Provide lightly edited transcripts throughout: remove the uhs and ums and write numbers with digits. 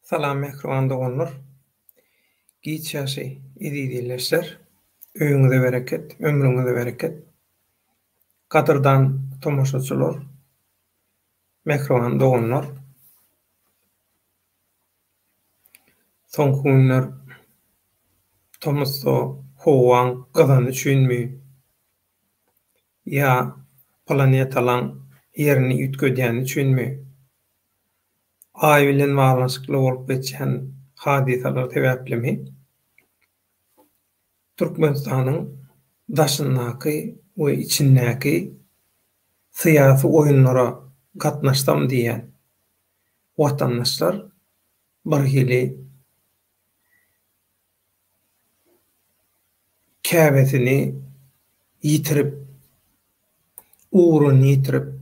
Salam mähriban doganlar. Giç ýaşy eziz ildeşler. Öýüňize bereket, ömrüňize bereket. Gadyrdan tomaşaçylar, mähriban doganlar. Soňky günler tomusda howaň gyzany üçinmi ýa planetalaň ýerini üýtgedýäni üçinmi, Aý bilen baglanyşykly bolup geçýän hadysalar sebäplimi, Türkmenistanyň daşyndaky we içindäki syýasy oýunlara gatnaşsam diýýän watandaşlar birhili käbesini ýitirip, ugruny ýitirip,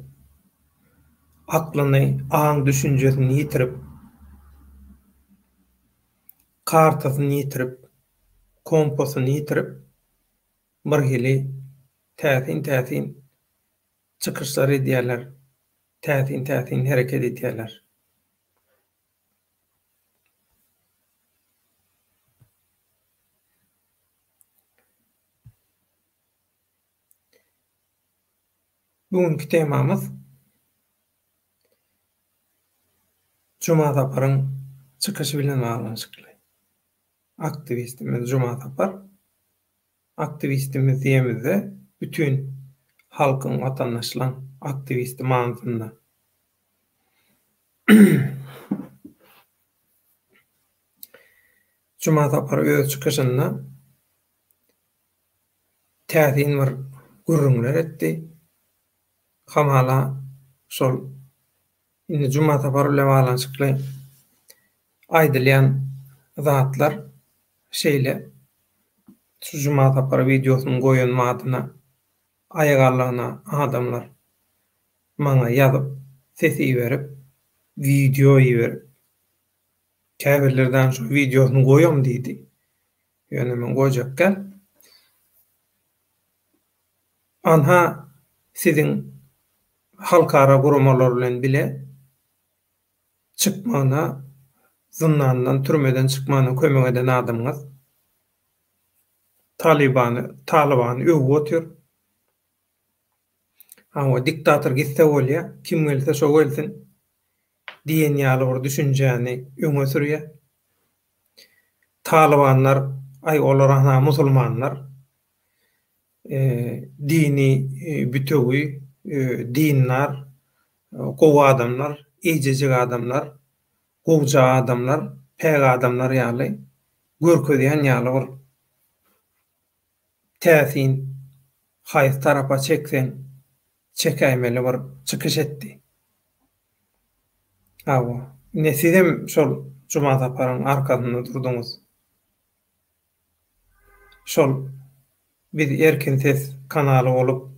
aklyny, aň-düşünjesini ýitirip, kartasyny ýitirip, kompasyny ýitirip, birhili täsin-täsin çykyşlar edýärler, täsin-täsin hereket edýärler. Bu günki temamyz Juma Saparyň çykyşy bilen baglanyşykly. Aktiwistimiz Juma Sapar. Aktiwistimiz diýemizde bütin halkyň, watandaşlaň aktiwisti manysynda. Juma Sapar öz çykyşynda täsin bir gürrüňler etdi. Hamala şol indi Juma Sapar bilen baglanyşykly aýdylýan zatlar şeýle. Şu Juma Sapar wideosyny goýan badyna aýagallygyna adamlar maňa ýazyp, ses iberip, wideo iberip, käbirleri dagy şo wideosyny goýam diýdi. Ýöne men goýjak däl. Anha siziň halkara guramalar bilen bile çykmagyna, zyndandan, türmeden çykmagyna kömek eden adamyňyz Talybany, Talybany öwüp otyr. Hawa, diktator gitse bolýa, kim gelse şo gelsin diýen ýaly bir düşünjäni öňe sürýär. Talybanlar, aý olar ana musulmanlar, dini bütewi, dindar, gowy adamlar, eýjejik adamlar, gowja adamlar, päk adamlar ýaly görkezýän ýaly bir Täsin, haýsy tarapa çekseň, çekäýmeli bir çykyş etdi. Hawa, ine sizem şol Juma Saparyň arkasynda durduňyz. Şol biz Erkin Ses kanaly bolup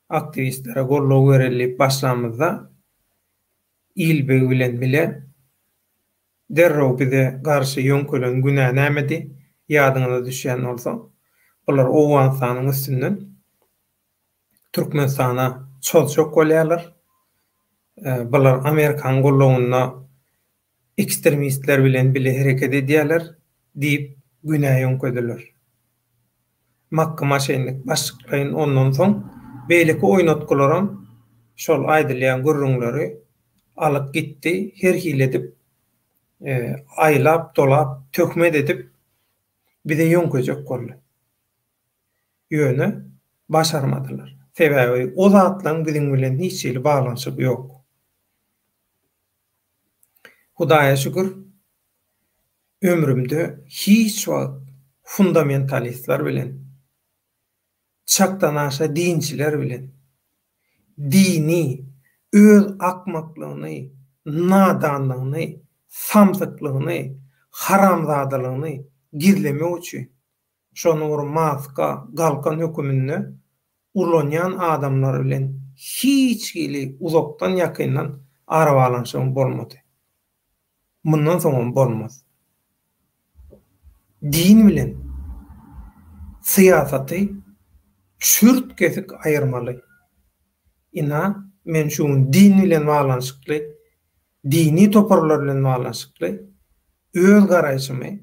aktiwistlere goldaw bereli diýip başlamyzda Ilbeg bilen bile Derrew bize garşy ýöňkelen günä nämedi, ýadyňyza düşýän bolsa, bular Owganystanyň üstünden Türkmenistana çozjak bolýarlar. Bular Amerikanyň gullugynda ekstremistler bilen bile hereket edýärler diýip günä ýöňkediler. Makgy maşennik başlyklaýyn ondan soň beýleki oýnatgylaram şol aýdylýan gürrüňleri alyp gitdi, her hili edip aýlap-dolap, töhmet edip bize ýöňkejek boldy. Ýöne başarmadylar. Sebäbi o zatlaryň biziň bilen hiç hili baglanyşygy ýok. Hudaýa şükür, ömrümde hiç wagt fundamentalistler bilen, çakdanaşa dinçiler bilen, dini, öz akmaklygyny, nadanlygyny, samsyklygyny, haramzadalygyny gizlemek üçin şony bir maska, galkan höküminde ulanýan adamlar bilen hiç hili uzakdan-ýakyndan arabaglanyşygym bolmady. Mundan soňam bolmaz. Din bilen syýasaty çürt-kesik aýyrmaly. Ynha, men şu gün din bilen baglanyşykly. Dini toparlar bilen baglanyşykly öz garaýşymy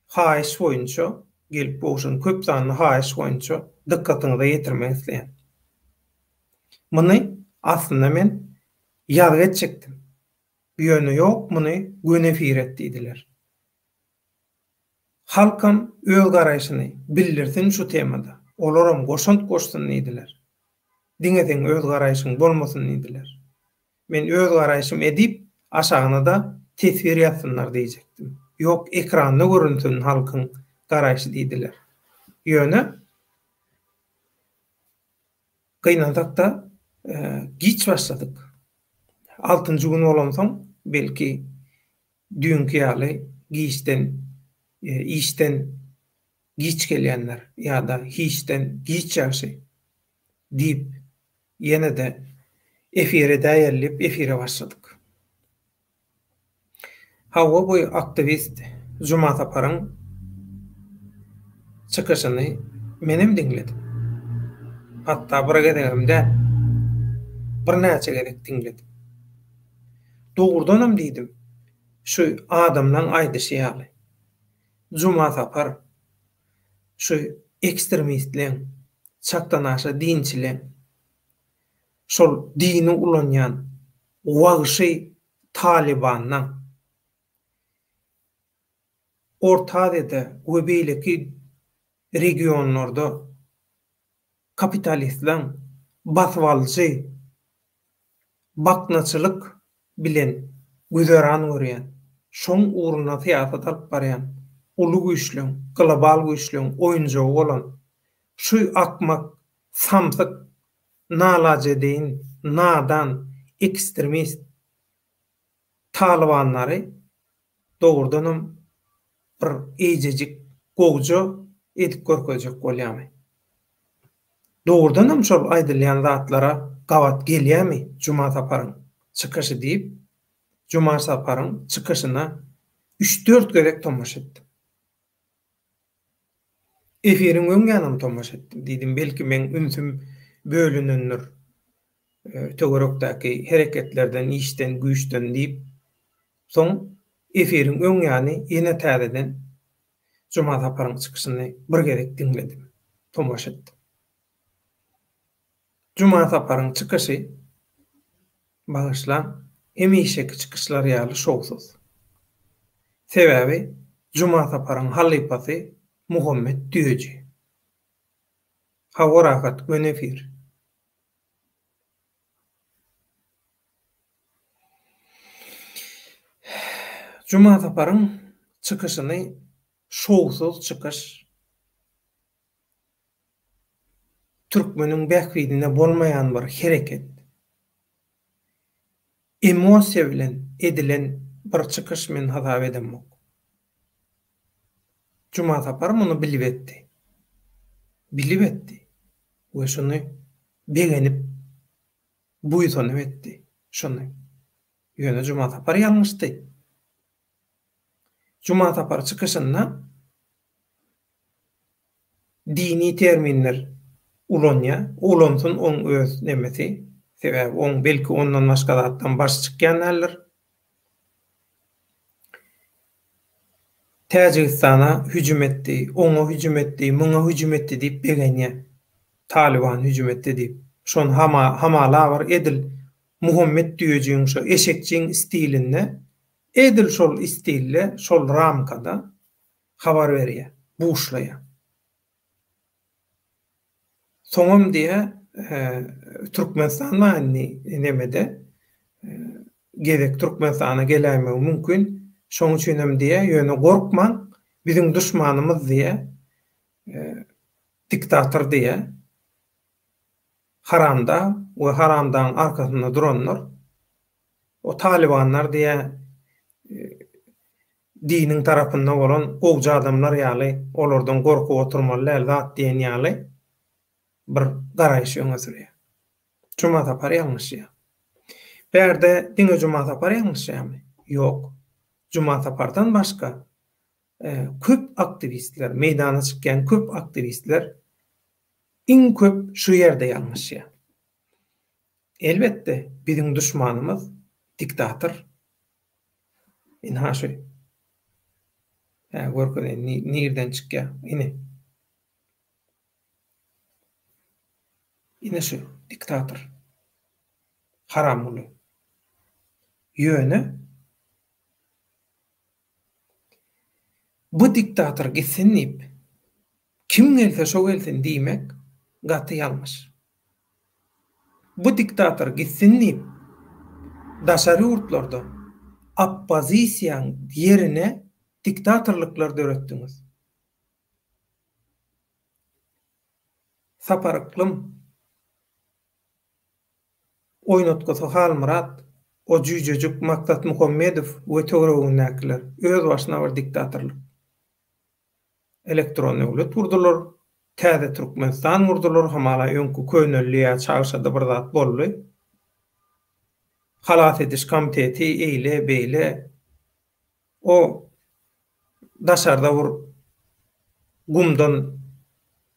haýyş boýunça, gelip gowşan köp sanly haýyş boýunça dykgatyňyza ýetirmek isleýän. Muny aslynda men ýazgy etjekdim. Ýöne ýok muny göni efir et diýdiler. Halkam öz garaýşyny bildirsin şu temada. Olaram goşant goşsun diýdiler. Diňe seň öz garaýşyň bolmasyn diýdiler. Men öz garaýşym edip aşagyna-da teswir ýazsynlar diýjekdim. Ýok ekranda görünsin halkyň garaýşy diýdiler. Ýöne gynansakda giç başladyk. Altynjy gün bolansoň belki düýnki ýaly giçden işden giç gelýänler ýa-da hiçden giç ýagşy diýip ýene-de efir edäýeli diýip efire başladyk. Hawa bu aktiwist Juma Saparyň çykyşyny menem diňledim. Hatda bir gezegem däl, birnäçe gezek diňledim. Dogrudanam diýdim, şu adamlaň aýdyşy ýaly, Juma Sapar şu ekstremistleň, çakdanaşa dinçileň, şol dini ulanýan wagşy talybanlaň, Orta Aziýada we beýleki regionlarda kapitalistleň basybalyjy baknaçylyk bilen güzeran görýän, şoň ugrunda syýasat alyp barýan uly güýçleň, global güýçleň oýunjagy bolan şu akmak, samsyk, nalajedeýin, nadan, ekstremist talybanlary dogrudanam bir eýjejik gowja edip görkezjek bolýamy? Dogrudanam şol aýdylýan zatlara gabat gelýämi Juma Saparyň çykyşy diýip, Juma Saparyň çykyşyna üç-dört gezek tomaşa etdim. Efiriň öň ýanam tomaşa etdim. Diýdim, belki meň ünsüm bölünendir töwerekdäki hereketlerden, işden, güýçden diýip, soň efiriň öň ýany ýene täzeden Juma Saparyň çykyşyny bir gezek diňledim, tomaşa etdim. Juma Saparyň çykyşy, bagyşlaň, hemişeki çykyşlar ýaly şowsuz. Sebäbi Juma Saparyň halypasy Muhammet Düýeji. Hawa rahat göni efir. Juma Saparyň çykyşyny şowsuz çykyş Türkmeniň bähbidine bolmaýan bir hereket. Emosiýa bilen edilen bir çykyş men hasap edemok. Juma Sapar muny bilip etdi. Bilip etdi we şuny begenip, buýsanyp etdi şuny. Ýöne Juma Sapar ýalňyşdy. Juma Sapar çykyşynda dini terminler ulanýar. Ulansyn oň öz nemesi. Sebäbi oň belki ondan başga zatdan başy çykýan däldir. Täjigistana hüjüm etdi, oňa hüjüm etdi, muňa hüjüm etdi diýip begenýär. Talyban hüjüm etdi diýip. Şony hama hamala bir edil Muhammet düýejigiň şo eşekjiň stilinde edil şol stilde, şol ramkada habar berýär, buşlaýar. Soňam diýýär, Türkmenistan bar indi nemede, gezek Türkmenistana geläýmegi mümkin. Şoň üçinem diýýär, ýöne gorkmaň, biziň duşmanymyz diýýär, diktator diýýär. Haramdag we haramdagyň arkasynda duranlar, o talybanlar diýýär, diniň tarapynda bolan gowja adamlar ýaly olardan gorkup oturmaly däl zat diýen ýaly bir garaýşy öňe sürýär. Juma Sapar ýalňyşýar. Bärde diňe Juma Sapar ýalňyşýarmy? Ýok. Juma Sapardan başga köp aktiwistler, meýdana çykýan köp aktiwistler iň köp şu ýerde ýalňyşýar. Elbetde, biziň duşmanymyz diktator. Ynha şu. Hä, görkezeýin, nirden çykýar. Ine. Ine şu diktator. Haramguly. Ýöne bu diktator gitsin diýip, kim gelse şo gelsin diýmek gaty ýalňyş. Bu diktator gitsin diýip, daşary ýurtlarda oppozisiýaň ýerine diktatorlyklar döretdiňiz. Sapar Yklym, oýnatgysy Halmyrat, o jüýjejik Maksat Muhammedow we töweregindäkiler özbaşyna bir diktatorlyk. Elektron döwlet gurdular, täze Türkmenistan gurdular, hamala öňki köneldi ýa çagşady bir zat boldy. Halas ediş komiteti eýle, beýle. O daşarda bir gumdan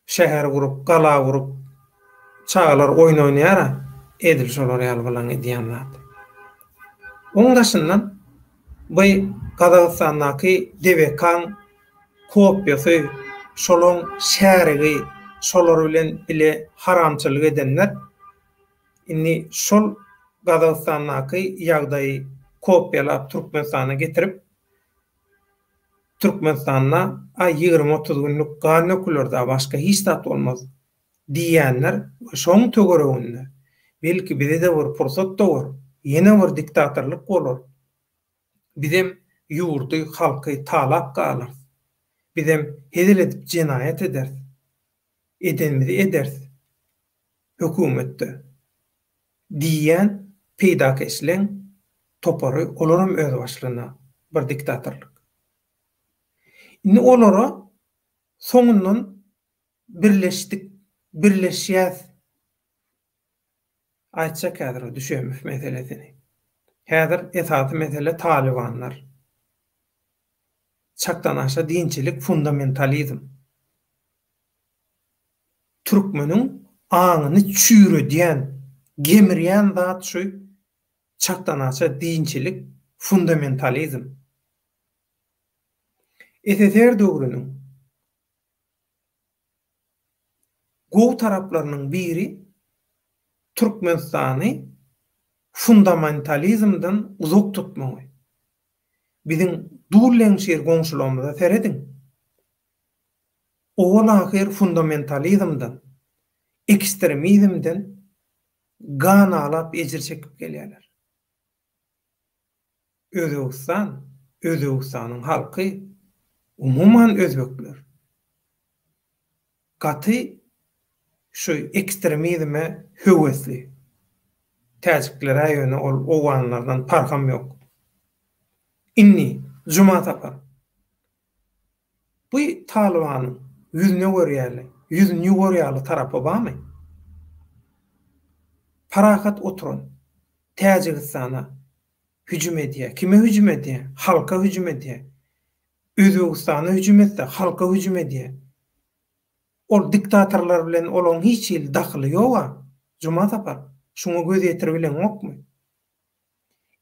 şäher gurup, gala gurup, çagalar oýun oýnaýar-a, edil şolar ýaly bulaň edýän zady. Oň daşyndan bu Gazagystandaky DBK-nyň kopiýasy, şolaň şärigi, şolar bilen bile haramçylyk edenler indi şol Gazagystandaky ýagdaýy kopiýalap Türkmenistana getirip, Türkmenistanda aý ýigrimi-otuz günlük gan döküler-dä, başga hiç zat bolmaz diýýänler we şoň töwereginde belki bize-de bir pursat dogar, ýene bir diktatorlyk bolar, bizem ýurdy, halky talap galarys, bizem hezil edip jenaýat ederis, edenimizi ederis hökümetde diýýän peýdakeşleň topary olaram özbaşlyna bir diktatorlyk. Indi olara soňundan birleşdik, birleşýäs aýtjak häzir o düşemow meselesini. Häzir esasy mesele talybanlar. Çakdanaşa dinçilik, fundamentalizm. Türkmeniň aňyny çüýredýän, gemirýän zat şu çakdanaşa dinçilik, fundamentalizm. SSR döwrüniň gowy taraplarynyň biri Türkmenistany fundamentalizmden uzak tutmagy. Biziň dul-leňşir goňşularymyza serediň. Owal-ahyr fundamentalizmden, ekstremizmden gan aglap ejir çekip gelýärler. Özbegistan, Özbegistanyň halky, umuman özbekler gaty şu ekstremizme höwesli. Täjikler-ä ýöne ol owganlardan parham ýok. Indi Juma Sapar Bu Talybanyň ýüzüne görýäli, ýüzüni ýuwar ýaly tarapy barmy? Parahat oturan Täjigistana hüjüm edýär. Kime hüjüm edýär? Halka hüjüm edýär. Özbegistana hüjüm etse, halka hüjüm edýär. Ol diktatorlar bilen olaň hiç hili dahyly ýog-a, Juma Sapar. Şuňa göz ýetiribileňokmy?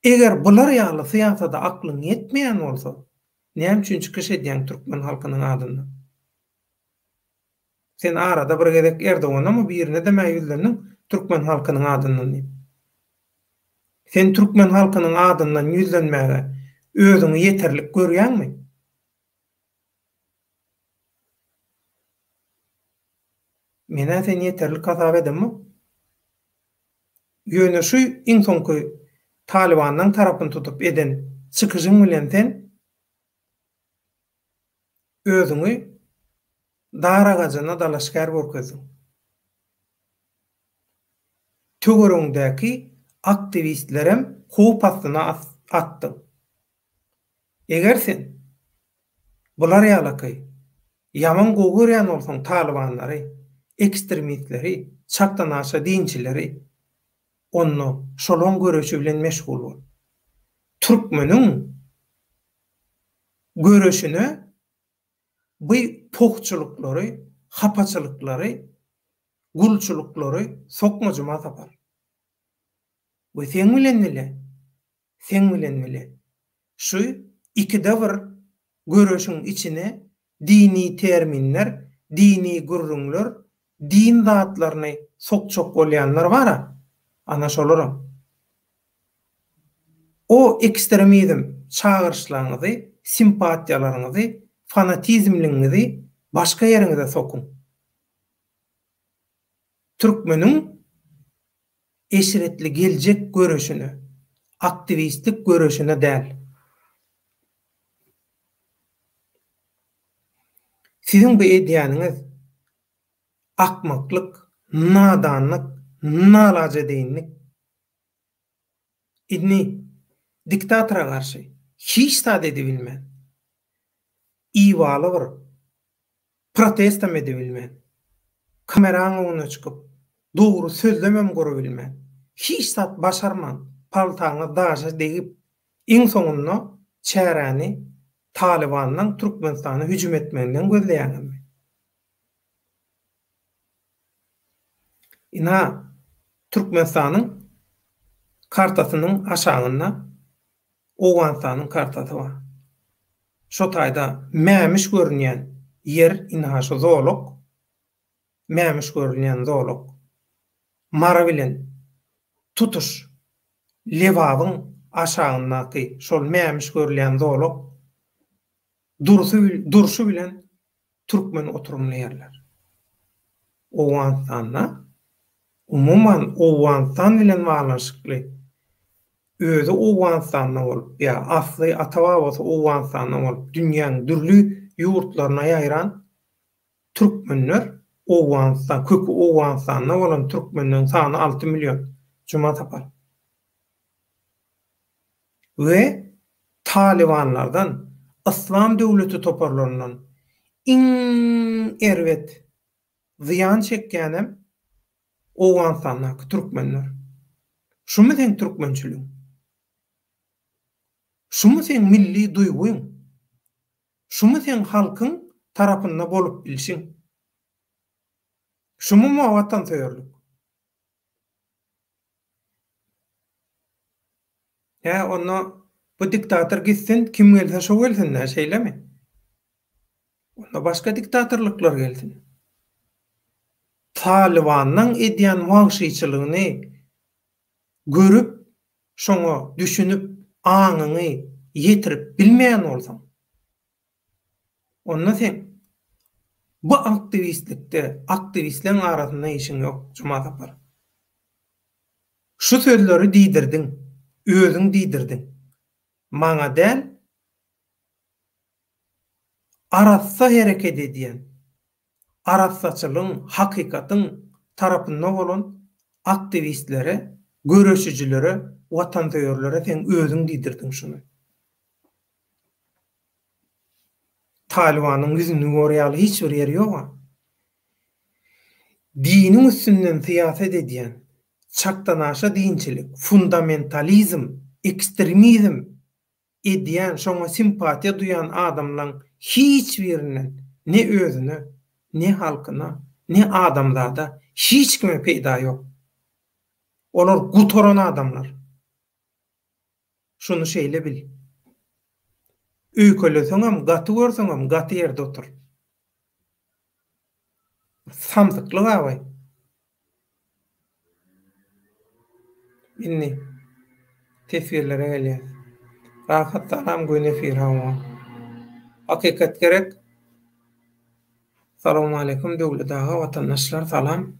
Eger bular ýaly syýasada aklyň ýetmeýän bolsa, näme üçin çykyş edýäň türkmen halkynyň adyndan? Sen arada bir gezek Erdoganamy birine-de-mä ýüzlendiň türkmen halkynyň adyndan diýip. Sen türkmen halkynyň adyndan ýüzlenmäge özüňi ýeterlik görýäňmi? Men-ä seni ýeterlik hasap edemok. Ýöne şu iň soňky Talybanlaň tarapyny tutup eden çykyşyň bilen sen özüňi dar agajyna dalaşgär görkezdiň. Töweregiňdäki aktiwistlerem howp astyna atdyň. Eger sen bular ýalaky ýaman gowy görýän bolsaň talybanlary, ekstremistleri, çakdanaşa dinçileri, onda şolaň göreşi bilen meşgul bol. Türkmeniň göreşine bu pohçulyklary, hapaçylyklary, gulçulyklary sokma Juma Sapar. We seň bilen bile Seň bilen bile şu Ikide bir göreşiň içine dini terminler, dini gürrüňler, din zatlaryny sokjak bolýanlar bar-a, ana şolaram. O ekstremizm çagyryşlaryňyzy, simpatiýalaryňyzy, fanatizmligiňizi başga ýeriňize sokuň. Türkmeniň eşretli geljek göreşine, aktiwistlik göreşine däl. Siziň bu edýäniňiz akmaklyk, nadanlyk, nalajedeýinlik. Indi diktatora garşy hiç zat edibilmän, ibaly bir protestem edibilmän, kameraň öňüne çykyp, dogry sözlemem gurubilmän, hiç zat başarman, paltaňyz daşa degip, iň soňunda çäräni Talybanlaň Türkmenistana hüjüm etmeginden gözleýäňizmi? Ynha, Türkmenistanyň kartasynyň aşagynda Owganystanyň kartasy bar. Şo taýda mämiş görünýän ýer, ynha şu zolak, mämiş görünýän zolak. Mary bilen tutuş Lebabyň aşagyndaky şol mämiş görülýän zolak Dursy durşy bilen türkmen oturymly ýerler. Owganystanda, umuman Owganystan bilen baglanyşykly, özi Owganystanda bolup ýa asly ata-babasy Owganystanda bolup dünýäň dürli ýurtlaryna ýaýran türkmenler Owganystan köki Owganystanda bolan türkmenleň sany 6 million. Juma Sapar. We Talybanlardan, Yslam döwleti toparlaryndan iň erbet zyýan çekýänem Owganystandaky türkmenler. Şumy seň türkmençiligiň? Şumy seň milli duýgyň? Şumy seň halkyň tarapynda bolup bilşiň? Şumy watansöýerlik? Hä, onda bu diktator gitsin, kim gelse şo gelsin-dä, şeýlemi? Onda başga diktatorlyklar gelsin. Talybanyň edýän wagşyçylygyny görüp, şoňa düşünip, aňyňy ýetirip bilmeýän bolsaň, onda seň bu aktiwistlikde, aktiwistleň arasynda işiň ýok, Juma Sapar. Şu sözleri diýdirdiň, özüň diýdirdiň. Maňa däl, arassa hereket edýän, arassaçylygyň, hakykatyň tarapynda bolan aktiwistlere, göreşijilere, watansöýerlere seň özüň diýdirdiň şuny. Talybanyň ýüzüni gör ýaly hiç bir ýeri ýog-a. Diniň üstünden syýasat edýän, çakdanaşa dinçilik, fundamentalizm, ekstremizm edýän, şoňa simpatiýa duýan adamlaň hiç birinden ne özüne, ne halkyna, ne adamzada hiç kime peýda ýok. Olar gutaran adamlar. Şuny şeýle bil. Öýkeleseňem, gaty görseňem gaty ýerde otur. Samsyklyk abaý. Indi teswirlere gelýäs. Rahat salam göni efir hawa. Hakykat gerek. Salowmaleýkum Döwlet aga watandaşlar salam.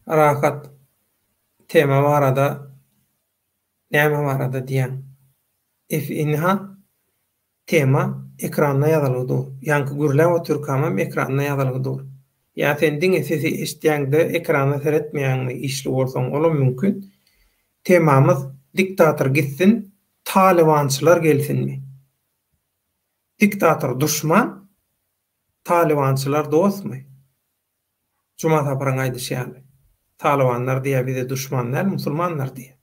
Rahat tema barada näme barada diýýäň? If ynha tema ekranda ýazylgy dur. Ýaňky gürläp otyrkamam ekranda ýazylgy dur. Ýa sen diňe sesi eşitýäňde ekrana seretmeýäňmi işli bolsaň olam mümkin. Temamyz diktator gitsin talybançylar gelsinmi? Diktator duşman Talybançylar dostmy? Juma Saparyň aýdyşy ýaly. Talybanlar diýýär bize duşman däl, musulmanlar diýýär.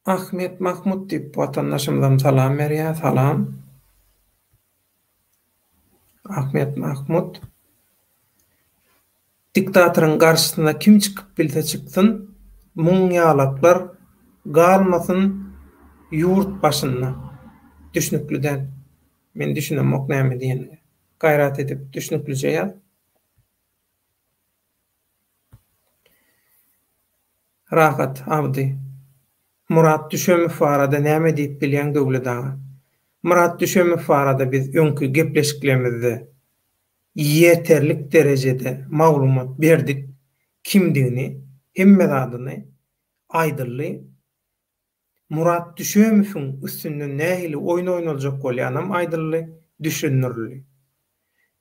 Ahmet Mahmut diýip watandaşymyzam salam berýär. Salam. Ahmet Mahmut. Diktatoryň garşysyna kim çykyp bilse çyksyn, muň ýalaklar galmasyn ýurt başynda. Düşnükli däl. Men düşünemok näme diýeniňe. Gaýrat edip düşnüklije ýaz. Rahat, Abdy. Myrat Düşemow barada näme diýip bilýäň Döwlet aga? Myrat Düşemow barada biz öňki gepleşiklerimizde ýeterlik derejede maglumat berdik, kimdigini, hemme zadyny aýdyldy. Murat Düşemowyň üstünden nähili oýun oýnaljak bolýanam aýdyldy, düşündirildi.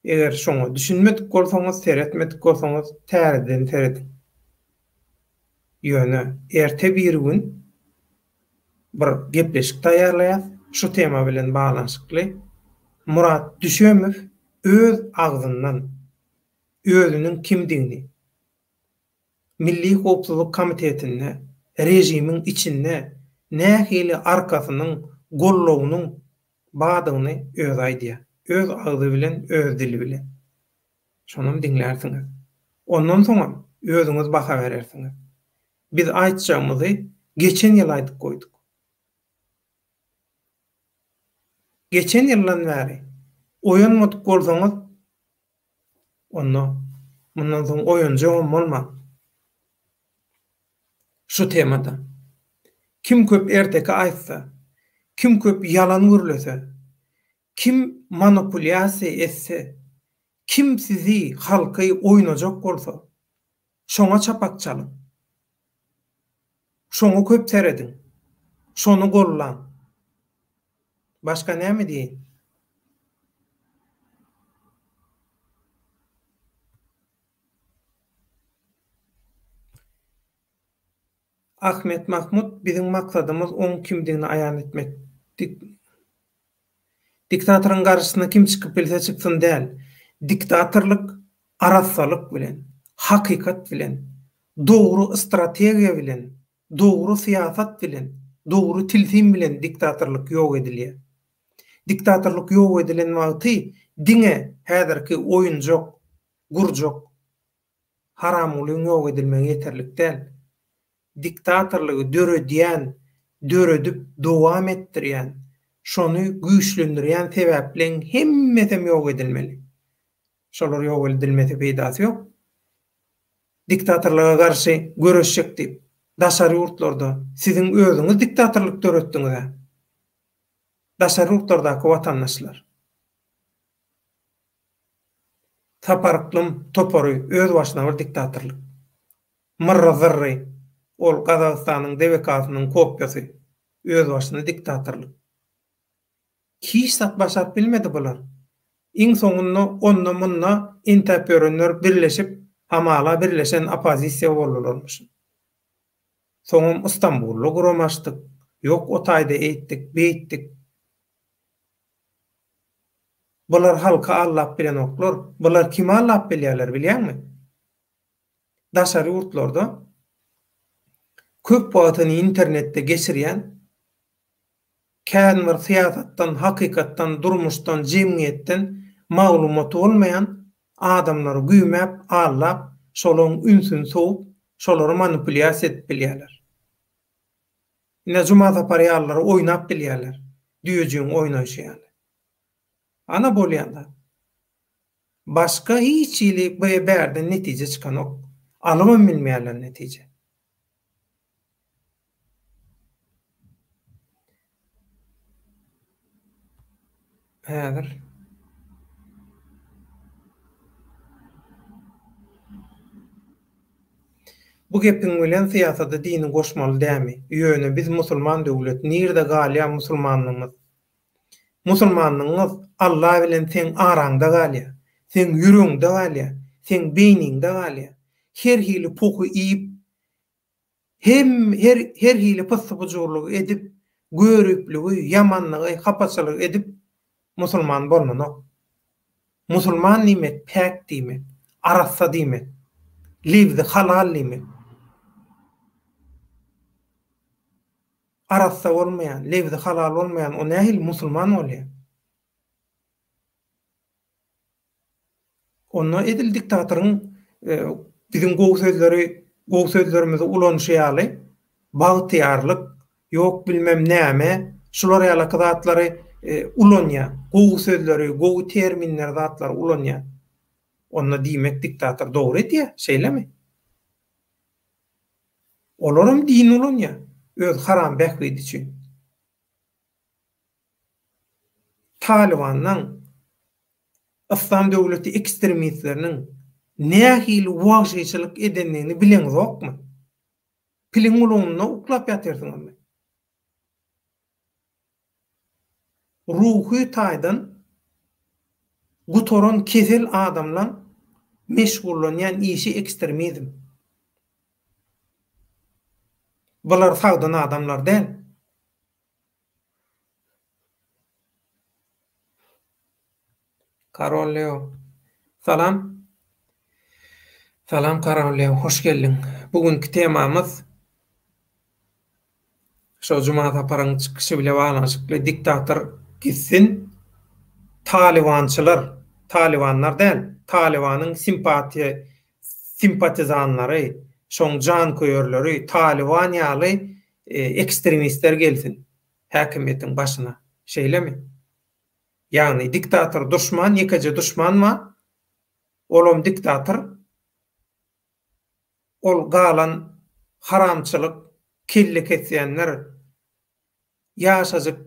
Eger şoňa düşünmedik bolsaňyz, seretmedik bolsaňyz, täzeden serediň. Ýöne erte-birigün bir gepleşik taýýarlaýas, şu tema bilen baglanyşykly. Murat Düşemow öz agzyndan özüniň kimdigini, Milli howpsuzlyk komitetinde, režimiň içinde nähili arkasynyň, goldawynyň bardygyny özi aýdýar. Öz agzy bilen, öz dili bilen. Şonam diňlärsiňiz. Ondan soňam özüňiz baha berersiňiz. Biz aýtjagymyzy geçen ýyl aýdyp goýduk. Geçen ýyldan bäri oýanmadyk bolsaňyz, Onda mundan soň oýanjagam bolmaň. Şu temada. Kim köp erteki aýtsa, kim köp ýalan gürlese, kim manopulýasiýa etse, kim sizi, halky oýnajak bolsa, şoňa çapak çalyň. Şoňa köp serediň. Şony gollaň. Başga näme diýeýin? Ahmet Mahmut biziň maksadymyz oň kimdigini aýan etmek. Diktatoryň garşysyna kim çykyp bilse çyksyn däl. Diktatorlyk arassalyk bilen, hakykat bilen, dogry strategiýa bilen, dogry syýasat bilen, dogry tilsim bilen diktatorlyk ýok edilýär. Diktatorlyk ýok edilen wagty diňe häzirki oýunjak, gurjak Haramgulyň ýok edilmegi ýeterlik däl. Diktatorlygy döredýän, döredip dowam etdirýän, şony güýçlendirýän sebäpleň hemmesem ýok edilmeli. Şolar ýok edilmese peýdasy ýok. Diktatorlyga garşy göreşjek diýip, daşary ýurtlarda siziň özüňiz diktatorlyk döretdiňiz-ä. Daşary ýurtlardaky watandaşlar. Sapar Yklym topary öz başyna bir diktatorlyk. Myrry zyrry, ol Gazagystanyň DWK-synyň kopýasy, öz başyna diktatorlyk. Hiç zat başaryp bilmedi bular. Iň soňunda onda-munda entäp ýörenler birleşip, hamala birleşen oppozisiýa boldularmyşyn. Soňam Ystambulda gurama açdyk, ýok o taýda eýtdik, beýtdik. Bular halky aldap bilenoklar. Bular kimi aldap bilýärler bilýäňmi? Daşary ýurtlarda köp wagtyny internetde geçirýän, kän bir syýasatdan, hakykatdan, durmuşdan, jemgyýetden maglumaty bolmaýan adamlary güýmäp, aldap, şolaryň ünsüni sowup, şolary manipulýasiýa edip bilýärler. Ine Juma Sapar ýalylary oýnap bilýärler. Düýejigiň oýnaýşy ýaly. Ana bolýan zat. Başga hiç hili bu bärden netije çykanok. Alybam bilmeýärler netije. Häzir. Bu gepiň bilen syýasata dini goşmaly dämi? Ýöne biz musulman döwlet, nirde galýa musulmanlygymyz? Musulmanlygyňyz Alla bilen seň araňda galýa, seň ýüregiňde galýa, seň beýniňde galýa. Her hili pohy iýip, hem her her hili pyssy-pujurlygy edip, görüpligi, ýamanlygy, hapaçylygy edip musulman bolnanok. Musulman diýmek päk diýmek, arassa diýmek, lebzi halal diýmek. Arassa bolmaýan, lebzi halal bolmaýan o nähili musulman bolýar? Onda edil diktatoryň biziň gowy sözleri, gowy sözlerimizi ulanyşy ýaly, bagtyýarlyk, ýok bilmem näme, şular ýalaky zatlary ulanýar. Gowy sözleri, gowy terminleri zatlary ulanýar. Onda diýmek diktator dogry edýär, şeýlemi? Olaram din ulanýar öz haram bähbidi üçin. Talybanlaň, Yslam döwleti ekstremistleriniň nähili wagşyçylyk edendigini bileňizokmy? Piliň gulagynda uklap ýatyrsyňyzmy? Ruhy taýdan gutaran kesel adamlaň meşgullanýan işi ekstremizm. Bular sagdyn adamlar däl. Karol Leo. Salam. Salam Karol Leo, hoş geldiň. Bu günki temamyz şo Juma Saparyň çykyşy bile baglanyşykly diktator gitsin, talybançylar, talybanlar däl, talybanyň simpatiýa simpatizanlary, şoň janköýerleri, talyban ýaly ekstremistler gelsin häkimiýetiň başyna. Şeýlemi? Ýagny diktator duşman, ýekeje duşman bar, olam diktator. Ol galan haramçylyk, kelle kesýänler, ýaşajyk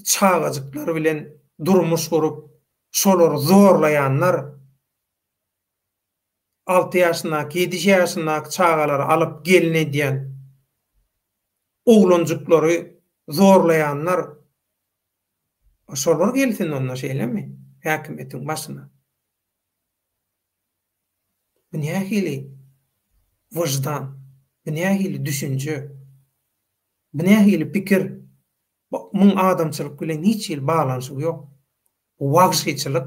çagajyklar bilen durmuş gurup, şolary zorlaýanlar, alty ýaşyndaky, ýedi ýaşyndaky çagalary alyp gelin edýän, oglanjyklary zorlaýanlar, şolar gelsin onda şeýlemi häkimiýetiň başyna? Bu nähili wyždan? Bu nähili düşünje? Bu nähili pikir? Muň adamçylyk bilen hiç hili baglanyşygy ýok. Bu wagşyçylyk.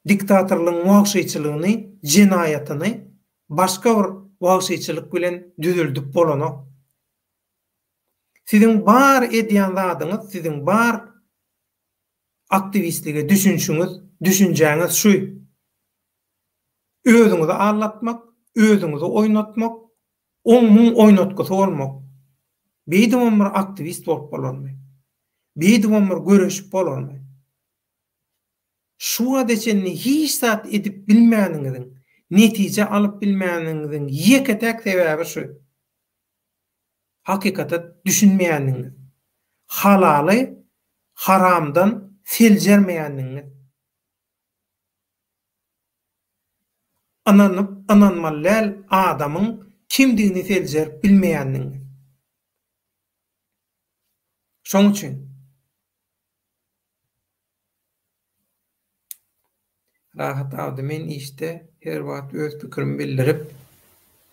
Diktatorlygyň wagşyçylygyny, jenaýatyny başga bir wagşyçylyk bilen düzeldip bolanok. Siziň bar edýän zadyňyz, siziň bar aktiwistlige düşünşiňiz, düşünjäňiz şu. Özüňizi aldatmak, özüňizi oýnatmak, oň-muň oýnatgysy bolmak. Beýdibem bir aktiwist bolup bolarmy? Beýdibem bir göreşip bolarmy? Şu wagta çenli hiç zat edip bilmäniňiziň, netije alyp bilmäniňiziň ýeke-täk sebäbi şu. Hakykata düşünmeýändigiňiz. Halaly haramdan seljermeýändigiňiz. Ynanyp ynanmaly däl adamyň kimdigini seljerip bilmeýändigiňiz. Şoň üçin. Rahat Abdy men işde her wagt öz pikirimi bildirip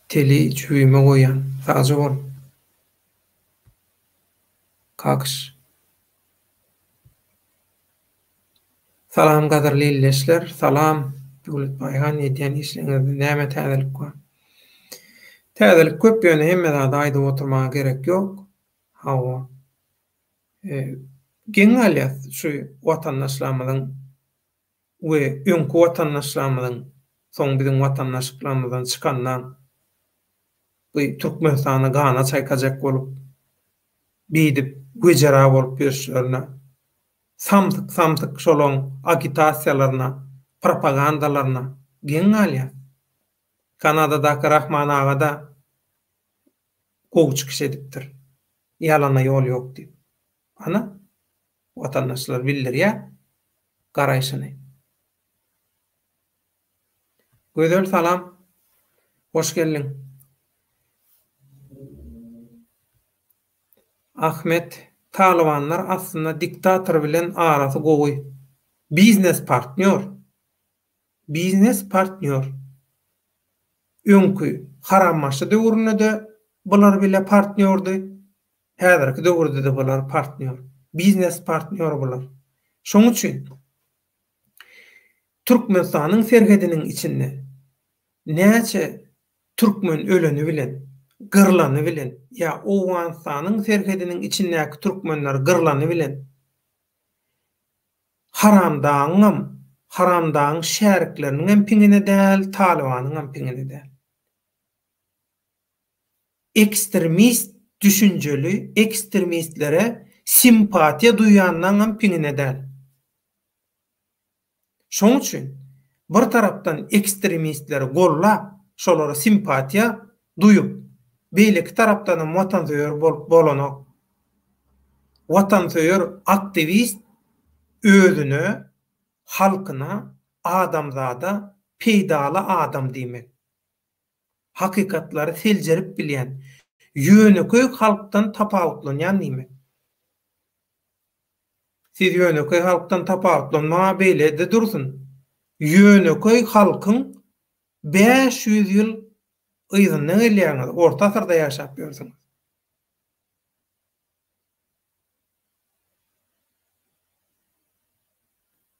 teli jübime goýýan. Sagja bol. Kakyş. Salam gadyrly ildeşler. Salam Döwlet Baýhan edýän işleriňizde näme täzelik bar? Täzelik köp ýöne hemme zady aýdyp oturmaga gerek ýok. Hawa. Geň galýas şu watandaşlarymyzyň we öňki watandaşlarymyzyň soň biziň watandaşlyklarymyzdan çykandan bu Türkmenistany gana çaýkajak bolup beýdip wejera bolup ýörüşlerine samsyk samsyk şolaň agitasiýalaryna propagandalaryna geň galýas. Kanadadaky Rahman agada gowy çykyş edipdir. Ýalana ýol ýok diýip. Ana, watandaşlar bildirýär garaýşyny. Gözel salam. Hoş geldiň. Ahmet, Talybanlar aslynda diktator bilen arasy gowy. Biznes partnýor. Biznes partnýor. Öňki harambaşy döwründe-de bular bile partnýordy, häzirki döwürde-de bular partnýor. Biznes partnýor bular. Şoň üçin Türkmenistanyň serhediniň içinde näçe türkmen öleni bilen, gyrlany bilen ýa Owganystanyň serhediniň içindäki türkmenler gyrlany bilen. Haramdagyňam, haramdagyň şärikleriniňem piňine däl, talybanyňam piňine däl. Ekstremist düşünjeli ekstremistlere simpatiýa duýanlaňam piňine däl. Şoň üçin bir tarapdan ekstremistleri gollap, şolara simpatiýa duýup, beýleki tarapdanam watansöýer bolup bolanok. Watansöýer aktiwist özüne, halkyna, adamzada peýdaly adam diýmek. Hakykatlary seljerip bilýän, ýönekeý halkdan tapawutlanýan diýmek. Siz ýönekeý halkdan tapawutlanmaga beýle-de dursun, ýönekeý halkyň 500 ýyl yzynda gelýäňiz, orta asyrda ýaşap ýörsüňiz.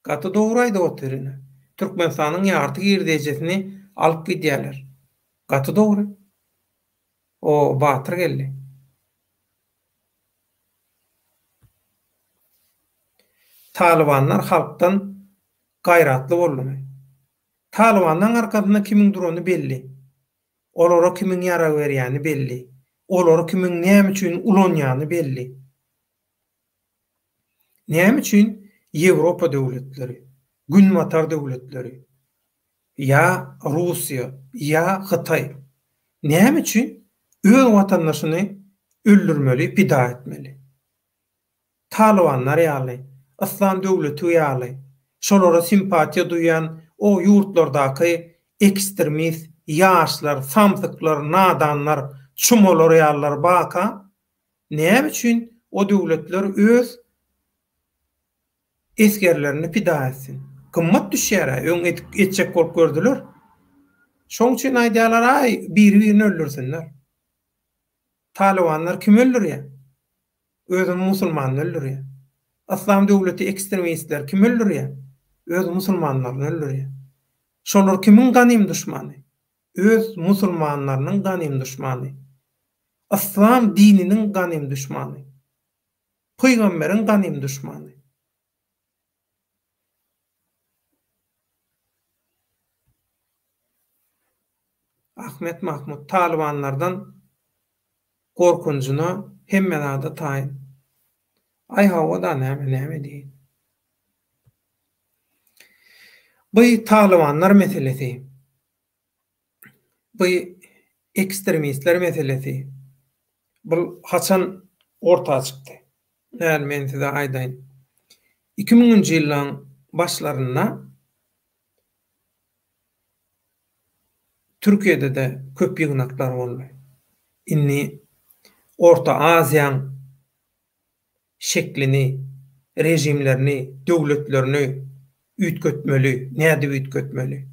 Gaty dogry aýdyp otyr ine. Türkmenistanyň ýarty girdejesini alyp gidýäler. Gaty dogry. O Batyr geldi. Talybanlar halkdan gaýratly boldumy? Talybanlaň arkasynda kimiň durany belli. Olara kimiň ýarag berýäni belli. Olary kimiň näme üçin ulanýany belli. Näme üçin Ýewropa döwletleri, Günbatar döwletleri, ýa Russiýa, ýa Hytaý näme üçin öz watandaşyny öldürmeli, pida etmeli? Talybanlar ýaly, Yslam döwleti ýaly, şolara simpatiýa duýýan o ýurtlardaky ekstremist ýaşlar, samsyklar, nadanlar, çumalar ýalylar baka, näme üçin o döwletler öz esgerlerini pida etsin? Gymmat düşýär-ä, öň edip etjek bolup gördüler. Şoň üçin aýdýarlar, aý, biri-birini öldürsinler. Talybanlar kimi öldürýär? Özüni musulmanyny öldürýär. Yslam döwleti ekstremistleri kimi öldürýär? Öz musulmanlaryny öldürýär. Şolar kimiň ganym duşmany? Öz musulmanlarynyň ganym duşmany. Yslam dininiň ganym duşmany. Pygamberiň ganym duşmany. Ahmet Mahmut talybanlardan gorkunjyna hemme zada taýyn. Aý hawa-da näme näme diýeýin. By talybanlar meselesi. Bu ekstremistler meselesi bul haçan orta çykdy? Näl men size aýdaýyn. Iki müňünji ýyllaň başlarynda Türkiýede-de köp ýygnaklar boldy. Indi Orta Aziýaň şeklini, režimlerini, döwletlerini üýtgetmeli, nädip üýtgetmeli?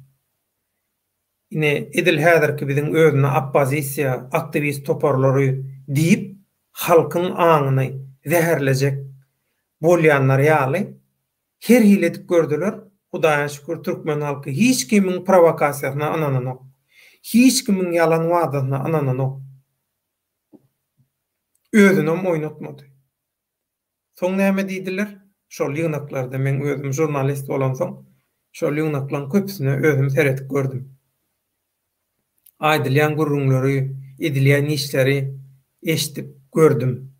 Ine, edil häzirki biziň özüne oppozisiýa, aktiwist toparlary diýip, halkyň aňyny zäherlejek bolýanlar ýaly, her hili edip gördüler. Hudaýa şükür, türkmen halky hiç kimiň prowokasiýasyna ynananok. Hiç kimiň ýalan wadasyna ynananok. Özünem oýnatmady. Soň näme diýdiler? Şol ýygnaklarda meň özüm žurnalist bolansoň, şol ýygnaklaň köpüsine özüm seredip gördüm. Aýdylýan gürrüňleri, edilýän işleri eşidip gördüm.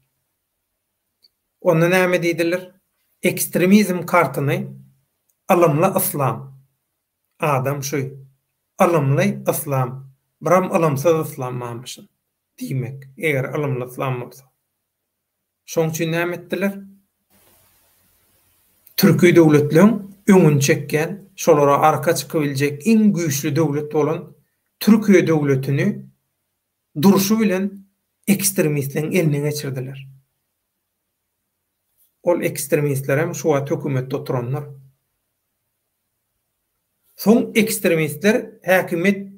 Onda näme diýdiler? Ekstremizm kartyny ylymly yslam, adam şu, ylymly yslam, biram ylymsyz yslam barmyşyn diýmek, eger ylymly yslam bolsa. Şoň üçin näme etdiler? Türki döwletleň öňüni çekýän, şolara arka çykybiljek iň güýçli döwlet bolan Türkiýe döwletini durşy bilen ekstremistleň eline geçirdiler. Ol ekstremistlerem şu wagt hökümetde oturanlar. Soň ekstremistler häkimiýet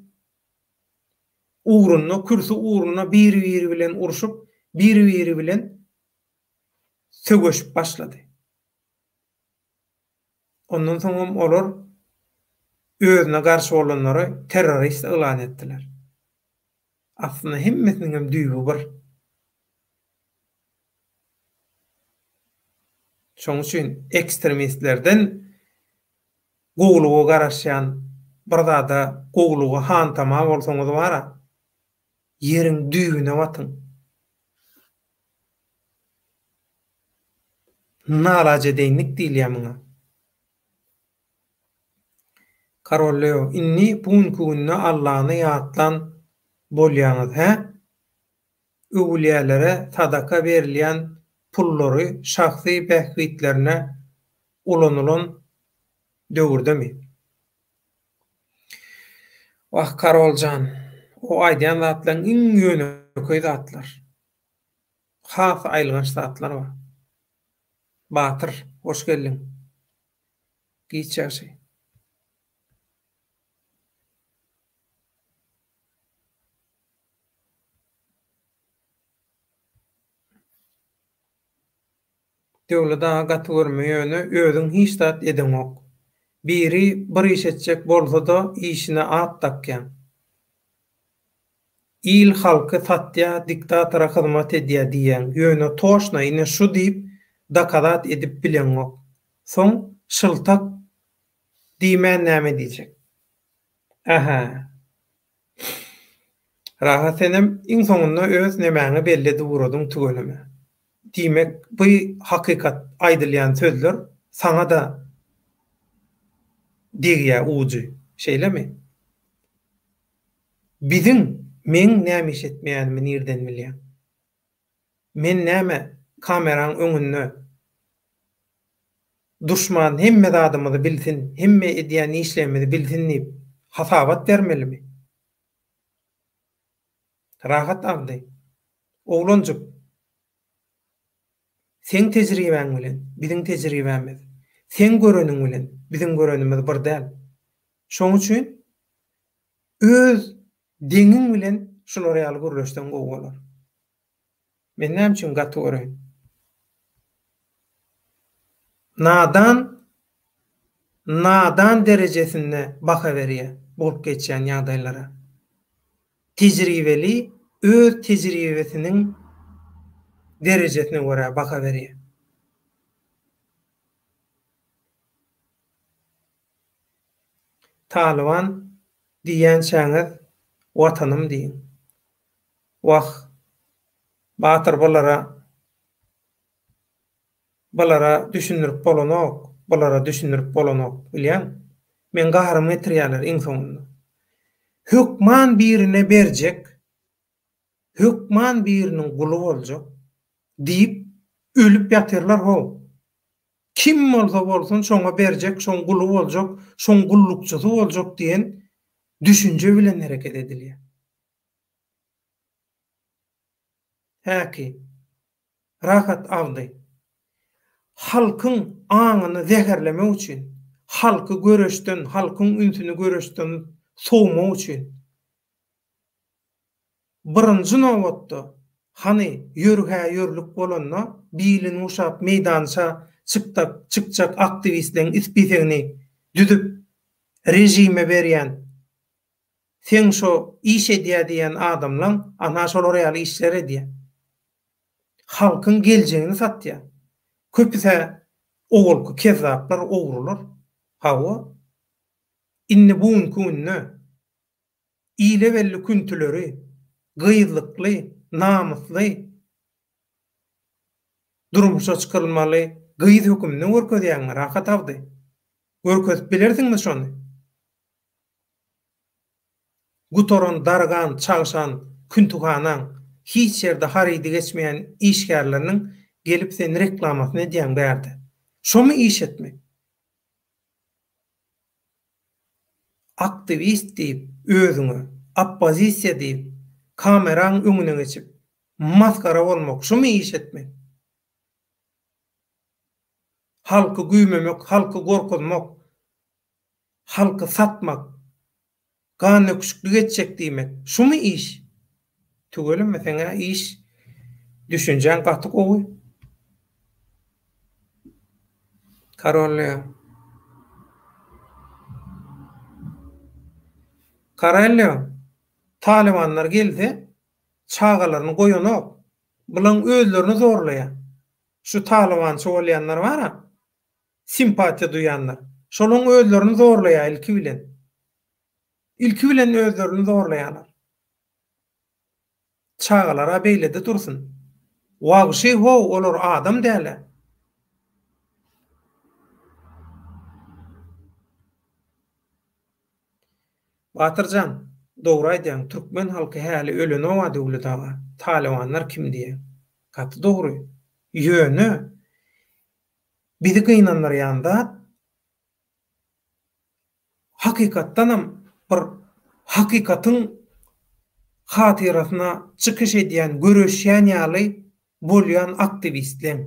ugrunda, kürsi ugrunda biri-biri bilen urşup, biri-biri bilen söweşip başlady. Ondan soňam olar özüne garşy bolanlary terrorist yglan etdiler. Aslynda hemmesiniňem düýbi bir. Şoň üçin ekstremistlerden gowulyga garaşýan bir zada gowulyga hantama bolsaňyz bara, ýeriň düýbüne batyň. Nalajedeýinlik diýilýär muňa. Karol Leo, indi bu günki günde Allany ýatlan bolýaňyz, hä? Öwülýälere sadaka berilýän pullary şahsy bähbitlerine ulanylan döwürdemi? Wah, Karol jan, o aýdýan zatlaryň iň ýönekeý zatlar. Has aýylganç zatlar bar. Batyr, hoş geldiň. Giç ýagşy. Döwlet aga gaty görme ýöne özüň hiç zat edeňok. Biri bir iş etjek bolsada işine at dakýaň. Il halky satýa diktatora hyzmat edýä diýýäň ýöne toşna ine şu diýip dokazat edip bileňok. Soň şyltak diýmän näme diýjek. Ähä. Rahat senem iň soňunda öz nemäňi belli edip ugradyň tüweleme. Diýmek bu hakykat aýdylýan sözler saňa-da degýä ujy. Şeýlemi? Biziň meň näme iş etmeýänimi nirden bilýäň? Men näme kameraň öňünde duşman hemme zadymyzy bilsin, hemme edýän işlerimizi bilsin diýip hasabat bermelimi? Rahat Abdy, oglanjyk, seň tejribäň bilen biziň tejribämiz, seň göreniň bilen biziň görenimiz bir däl. Şoň üçin öz deňiň bilen şular ýaly gürleşseň gowy bolar. Men näme üçin gaty göreýin? Nadan nadan derejesinde baha berýär bolup geçýän ýagdaýlara. Tejribeli öz tejribesiniň derejesine görä baha berýär. Talyban diýýänçäňiz Watanym diýiň. Wah, Batyr bulara bulara düşündirip bolanok, bulara düşündirip bolanok, bilýäň. Meň gaharymy getirýärler iň soňunda. Hökman birine berjek, hökman biriniň guly boljak diýip ölüp ýatyrlar how. Kim bolsa bolsun şoňa berjek, şoň guly boljak, şoň gullukçysy boljak diýen düşünje bilen hereket edilýär. Häki, Rahat Abdy, halkyň aňyny zäherlemek üçin, halky göreşden, halkyň ünsüni göreşden sowmak üçin, birinji nobatda, hany, ýörgä-ýörlük bolanda, bilini guşap meýdança çykdak, çykjak aktiwistleň ispisegini düzüp, režime berýän Seň şo iş edýä diýen adamlaň ana şolar ýaly işler edýä. Halkyň geljegini satýa. Köpüsä owalky kezzaplar, ogrular. Hawa. Indi bu günki günde ile belli küntüleri, gyzlykly, namysly durmuşa çykarylmaly gyz höküminde görkezýäňmi Rahat Abdy? Görkezip bilersiňmi şony? Gutaran, dargan, çagşan küntühanaň, hiç ýerde harydy geçmeýän işgärleriniň gelip sen reklamasyny edýäň bärde. Şomy iş etmek? Aktiwist diýip özüňe, oppozisiýa diýip kameraň öňüne geçip masgara bolmak şumy iş etmek? Halky güýmemek, halky gorkuzmak, Halky satmak, gandöküşiklik etjek diýmek, şumy iş? Tüweleme seňä iş düşünjäň gaty gowy. Karolýa. Karelýo, talybanlar gelse çagalaryny goýanok, bulaň özlerini zorlaýar. Şu talybançy bolýanlar bar-a, simpatiýa duýanlar. Şolaň özlerini zorlaýar ilki bilen. Ilki bilen özlerini zorlaýarlar. Çagalar-a beýlede dursun. Wagşy how olar adam däl-ä. Batyrjan, dogry aýdýaň, türkmen halky häli ölenoga Döwlet aga, talybanlar kim diýýäň. Gaty dogry. Ýöne bizi gynandyrýan zat hakykatdanam bir hakykatyň hatyrasyna çykyş edýän, göreşýän ýaly bolýan aktiwistleň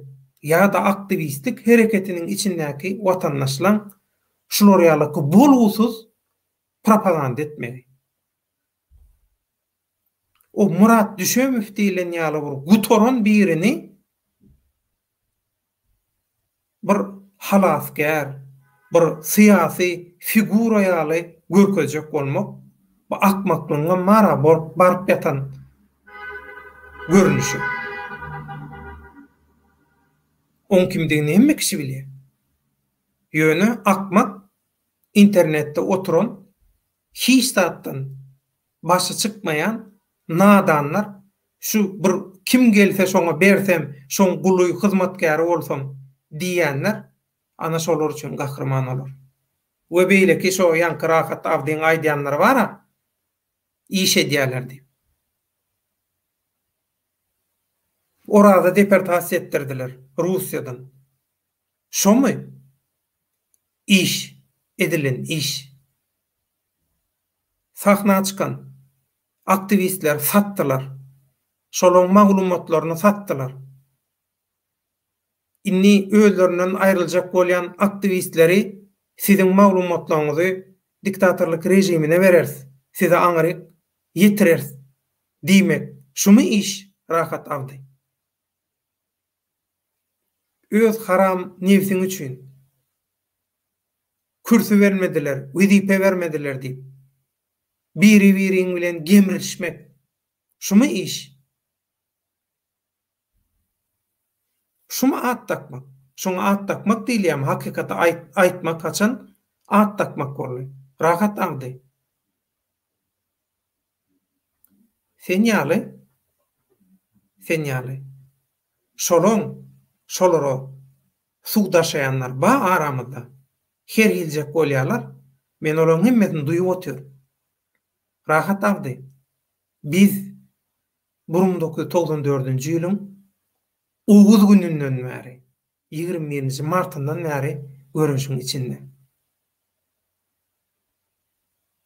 ýa-da aktiwistlik hereketiniň içindäki watandaşlaň şular ýalyky bolgusyz propaganda etmegi. O Myrat Düşemow diýlen ýaly bir gutaran birini bir halasgär, bir syýasy figura ýaly görkezjek bolmak, bu akmaklygyňam bar-a baryp ýatan görnüşi. Oň kimdigini hemme kişi bilýär. Ýöne akmak internetde oturan hiç zatdan başy çykmaýan nadanlar şu bir kim gelse şoňa bersem şoň guly hyzmatkäri bolsam diýýänler ana şolar üçin gahryman olar. We beýleki şo ýaňky Rahat Abdyň aýdýanlary bara iş edýäler diýip. Oraza deportasiýa etdirdiler Russiýadan. Şomy iş edilen iş. Sahna çykan aktiwistleri satdylar. Şolaň maglumatlaryny satdylar. Indi özlerinden aýryljak bolýan aktiwistleri siziň maglumatlaryňyzy diktatorlyk režimine bereris, size aňryk ýetireris diýmek şumy iş Rahat Abdy? Öz haram nebsiň üçin kürsi bermediler, wezipe bermediler diýip, biri-biriň bilen gemrişmek şumy iş? Şumy at dakmak? Şoňa at dakmak diýilýärmi? Hakykaty aýtmak haçan at dakmak boldy? Rahat agdy. Sen ýaly, sen ýaly. Şolaň, şolara suw daşaýanlar ba aramyzda. Her hiljek bolýarlar. Men olaň hemmesini duýup otyryn. Rahat agdy. Biz 1994-nji ýylyň Oguz gününden bäri, 21-nji martyndan bäri göreşiň içinde.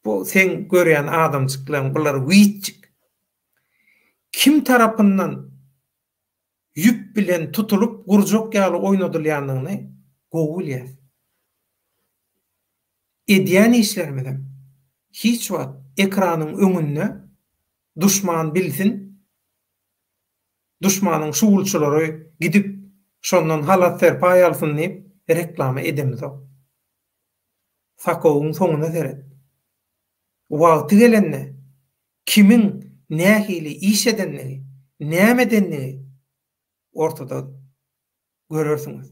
Bu seň görýän adamjyklaň bular wiçjik. Kim tarapyndan ýüp bilen tutulyp gurjak ýaly oýnadylýanyny gowy bilýäs. Edýän işlerimizem hiç wagt ekranyň öňünde duşman bilsin, duşmanyň şugulçylary gidip şondan halat-serpaý alsyn diýip reklama edemizok. Sakowyň soňuna seret. Wagty gelende kimiň nähili iş edenligi, näme edenligi ortada görersiňiz.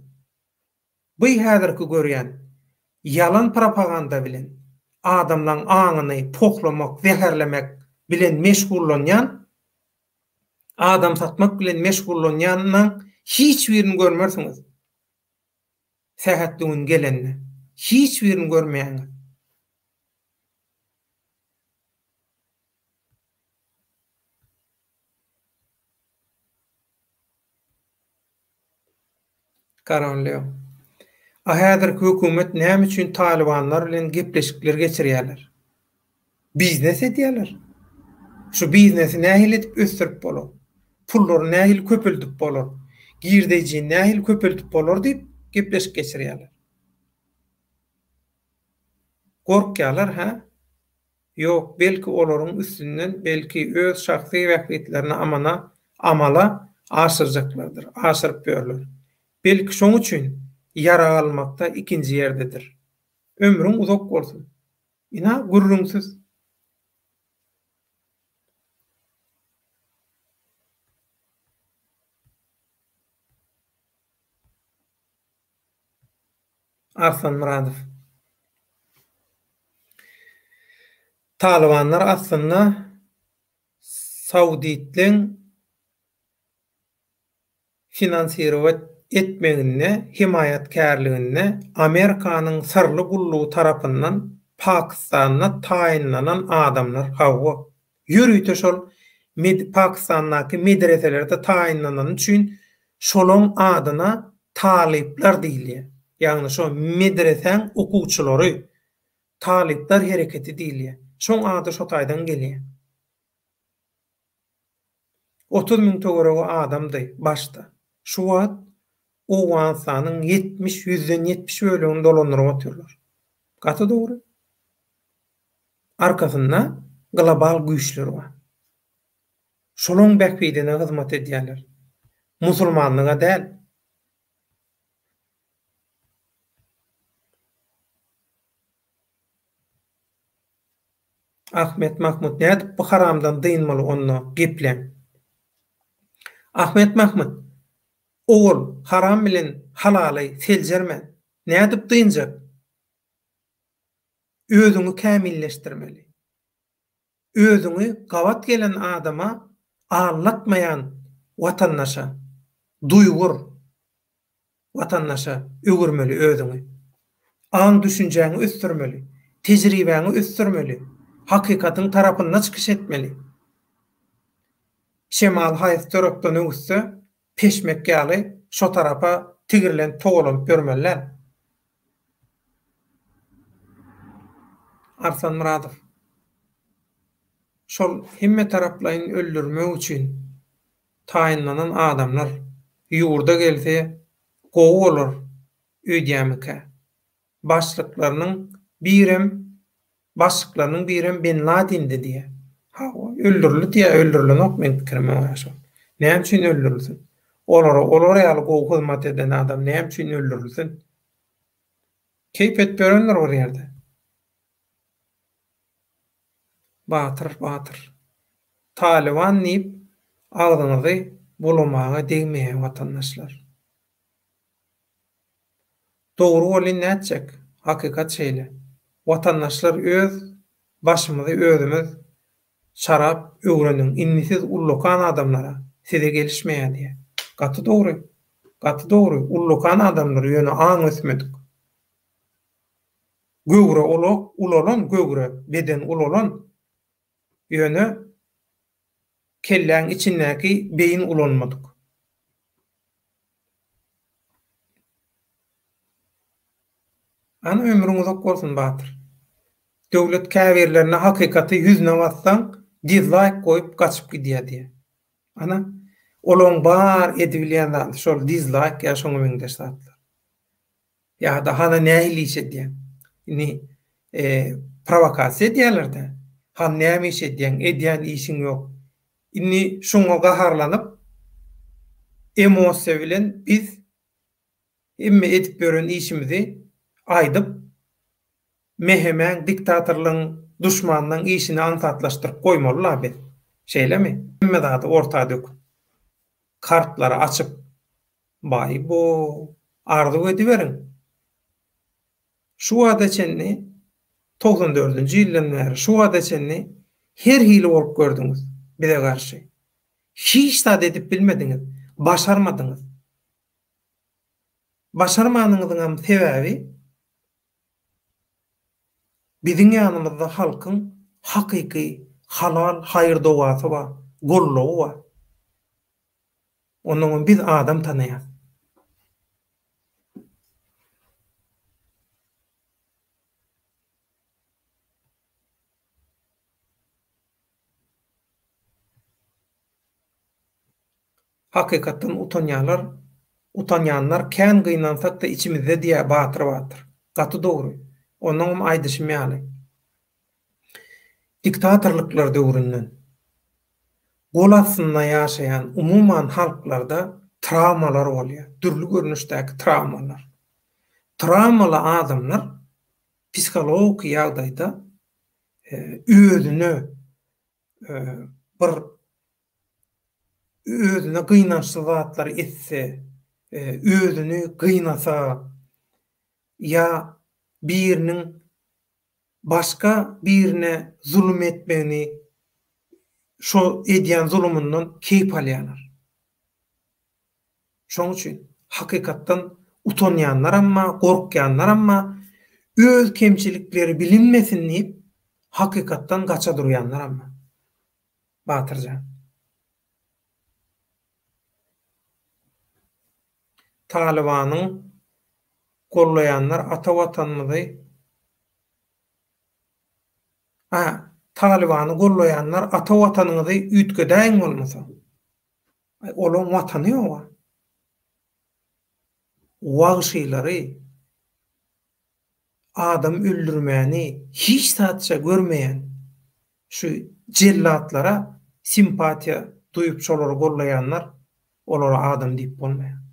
Bu häzirki görýän ýalan propaganda bilen adamlaň aňyny pohlamak, zäherlemek bilen meşgullanýan, adam satmak bilen meşgullanýanyň hiç birini görmersiňiz. Sähetli gün gelende hiç birini görmeýäňiz. Karanleo. A häzirki hökümet näme üçin talybanlar bilen gepleşikler geçirýärler? Biznes edýärler. Şu biznesi nähili edip ösdürip bolar? Pullary nähili köpeldip bolar? Girdejini nähili köpeldip bolar diýip gepleşik geçirýärler. Gorkýarlar hä? Ýok, belki olaryň üstünden belki öz şahsy bähbitlerini amana amala aşyrjaklardyr, aşyryp ýörler. Belki şoň üçin ýarag almakda ikinji ýerdedir. Ömrüň uzak bolsun. Ynha, gürrüňsiz. Arslan Myradow. Talybanlar aslynda sauditleň finansirowat etmeginde, hemaýatkärliginde Amerikanyň syrly gullugy tarapyndan Pakistanda taýynlanan adamlar, hawa, ýörite şol Pakistandaky medreselerde taýynlanany üçin şolaň adyna talyplar diýilýär. Ýagny şo medresäň okuwçylary, talyplar hereketi diýilýär. Şoň ady şo taýdan gelýär. 30 müň töweregi adamdy başda. Şu wagt Owganystanyň 70, ýüzden 70 bölegini dolandyryp otyrlar. Gaty dogry. Arkasynda global güýçler bar. Şolaň bähbidine hyzmat edýärler. Musulmanlyga däl. Ahmet Mahmut nädip bu haramdan dynmaly onda gepläň. Ahmet Mahmut ogul haram bilen halaly seljerme nädip dynjak özüňi kämilleşdirmeli özüňi gabat gelen adama allatmaýan watandaşa duýgur watandaşa öwürmeli özüňi. Aň-düşünjäňi ösdürmeli, tejribäňi ösdürmeli, hakykatyň tarapynda çykyş etmeli. Şemal haýsy tarapdan öwüsse, peşmek ýaly şo tarapa tigirlenip togalanyp ýörmeli däl. Arslan Myradow. Şol hemmetaraplaýyn öldürmek üçin taýynlanan adamlar ýurda gelse gowy bolar öýdýämikä? Başlyklarynyň birem başlyklarynyň birem Ben Ladindi diýýä. Hawa, öldürildi diýýä, öldürilenok meň pikirime görä şol. Näme üçin öldürilsin? Olara olar ýaly gowy hyzmat eden adam näme üçin öldürilsin? Keýp edip ýörendir bir ýerde. Batyr batyr. Talyban diýip agzyňyzy bulamaga degmeýär watandaşlar. Dogry welin nätjek, hakykat şeýle. Watandaşlar öz başymyzy özümiz çarap öwreniň indi siz ullakan adamlara size gelişmeýär diýýär. Gaty dogry. Gaty dogry ullakan adamlar ýöne aň ösmedik. Göwre ulak, ulalan göwre, beden ulalan, ýöne kelläň içindäki beýin ulanmadyk. Hany ömrüň uzak bolsun Batyr. Döwlet käbirlerine hakykaty ýüzüne bassaň dizlaýk goýup gaçyp gidýär diýýär. Ana, olaň bar edibilýän zady şol dizlaýk ýa şoňa meňzeş zatlar. Ýa-da hana nähili iş edýäň? Indi prowokasiýa edýärler-dä. Han näme iş edýäň? Edýän işiň ýok. Indi şoňa gaharlanyp, emosiýa bilen biz hemme edip ýören işimizi aýdyp, MHM-iň, diktatorlygyň, duşmanynyň işini aňsatlaşdyryp goýmaly-la biz. Şeýlemi? Hemme zady orta döküp, kartlary açyp, Baý-bo, arzuw ediberiň. Şu wagta çenli, 94 dördünji ýyldan bäri şu wagta çenli her hili bolup gördüňiz bize garşy. Hiç zat edip bilmediňiz, başarmadyňyz. Başarmanyňyzyňam sebäbi biziň ýanymyzda halkyň hakyky halal haýyr-dogasy bar, goldawy bar. Onnoňam biz adam tanaýas. Hakykatdan utanýalar, utanýanlar kän gynansakda içimizde diýä Batyr Batyr. Gaty dogry. Onnoňam aýdyşym ýaly. Diktatorlyklar döwründen gol astynda ýaşaýan umuman halklarda trawmalar bolýar, dürli görnüşdäki trawmalar. Trawmaly adamlar psihologiki ýagdaýda özüne bir özüne gynançly zatlary etse, özüni gynasa. Ýa biriniň başga birine zulum etmegini şo edýän zulumyndan keýp alýarlar. Şoň üçin hakykatdan utanýanlaram bar, gorkýanlaram bar, öz kemçilikleri bilinmesin diýip hakykatdan gaça durýanlaram bar. Batyrjan. Talybanyň gollaýanlar ata watanymyzy A, Talybany gollaýanlar ata watanyňyzy üýtgedäýiň bolmasa. Aý olaň watany ýoga. Wagşylary adam öldürmäni hiç zatça görmeýän şu jellatlara simpatiýa duýup şolary gollaýanlar olara adam diýip bolmaýar.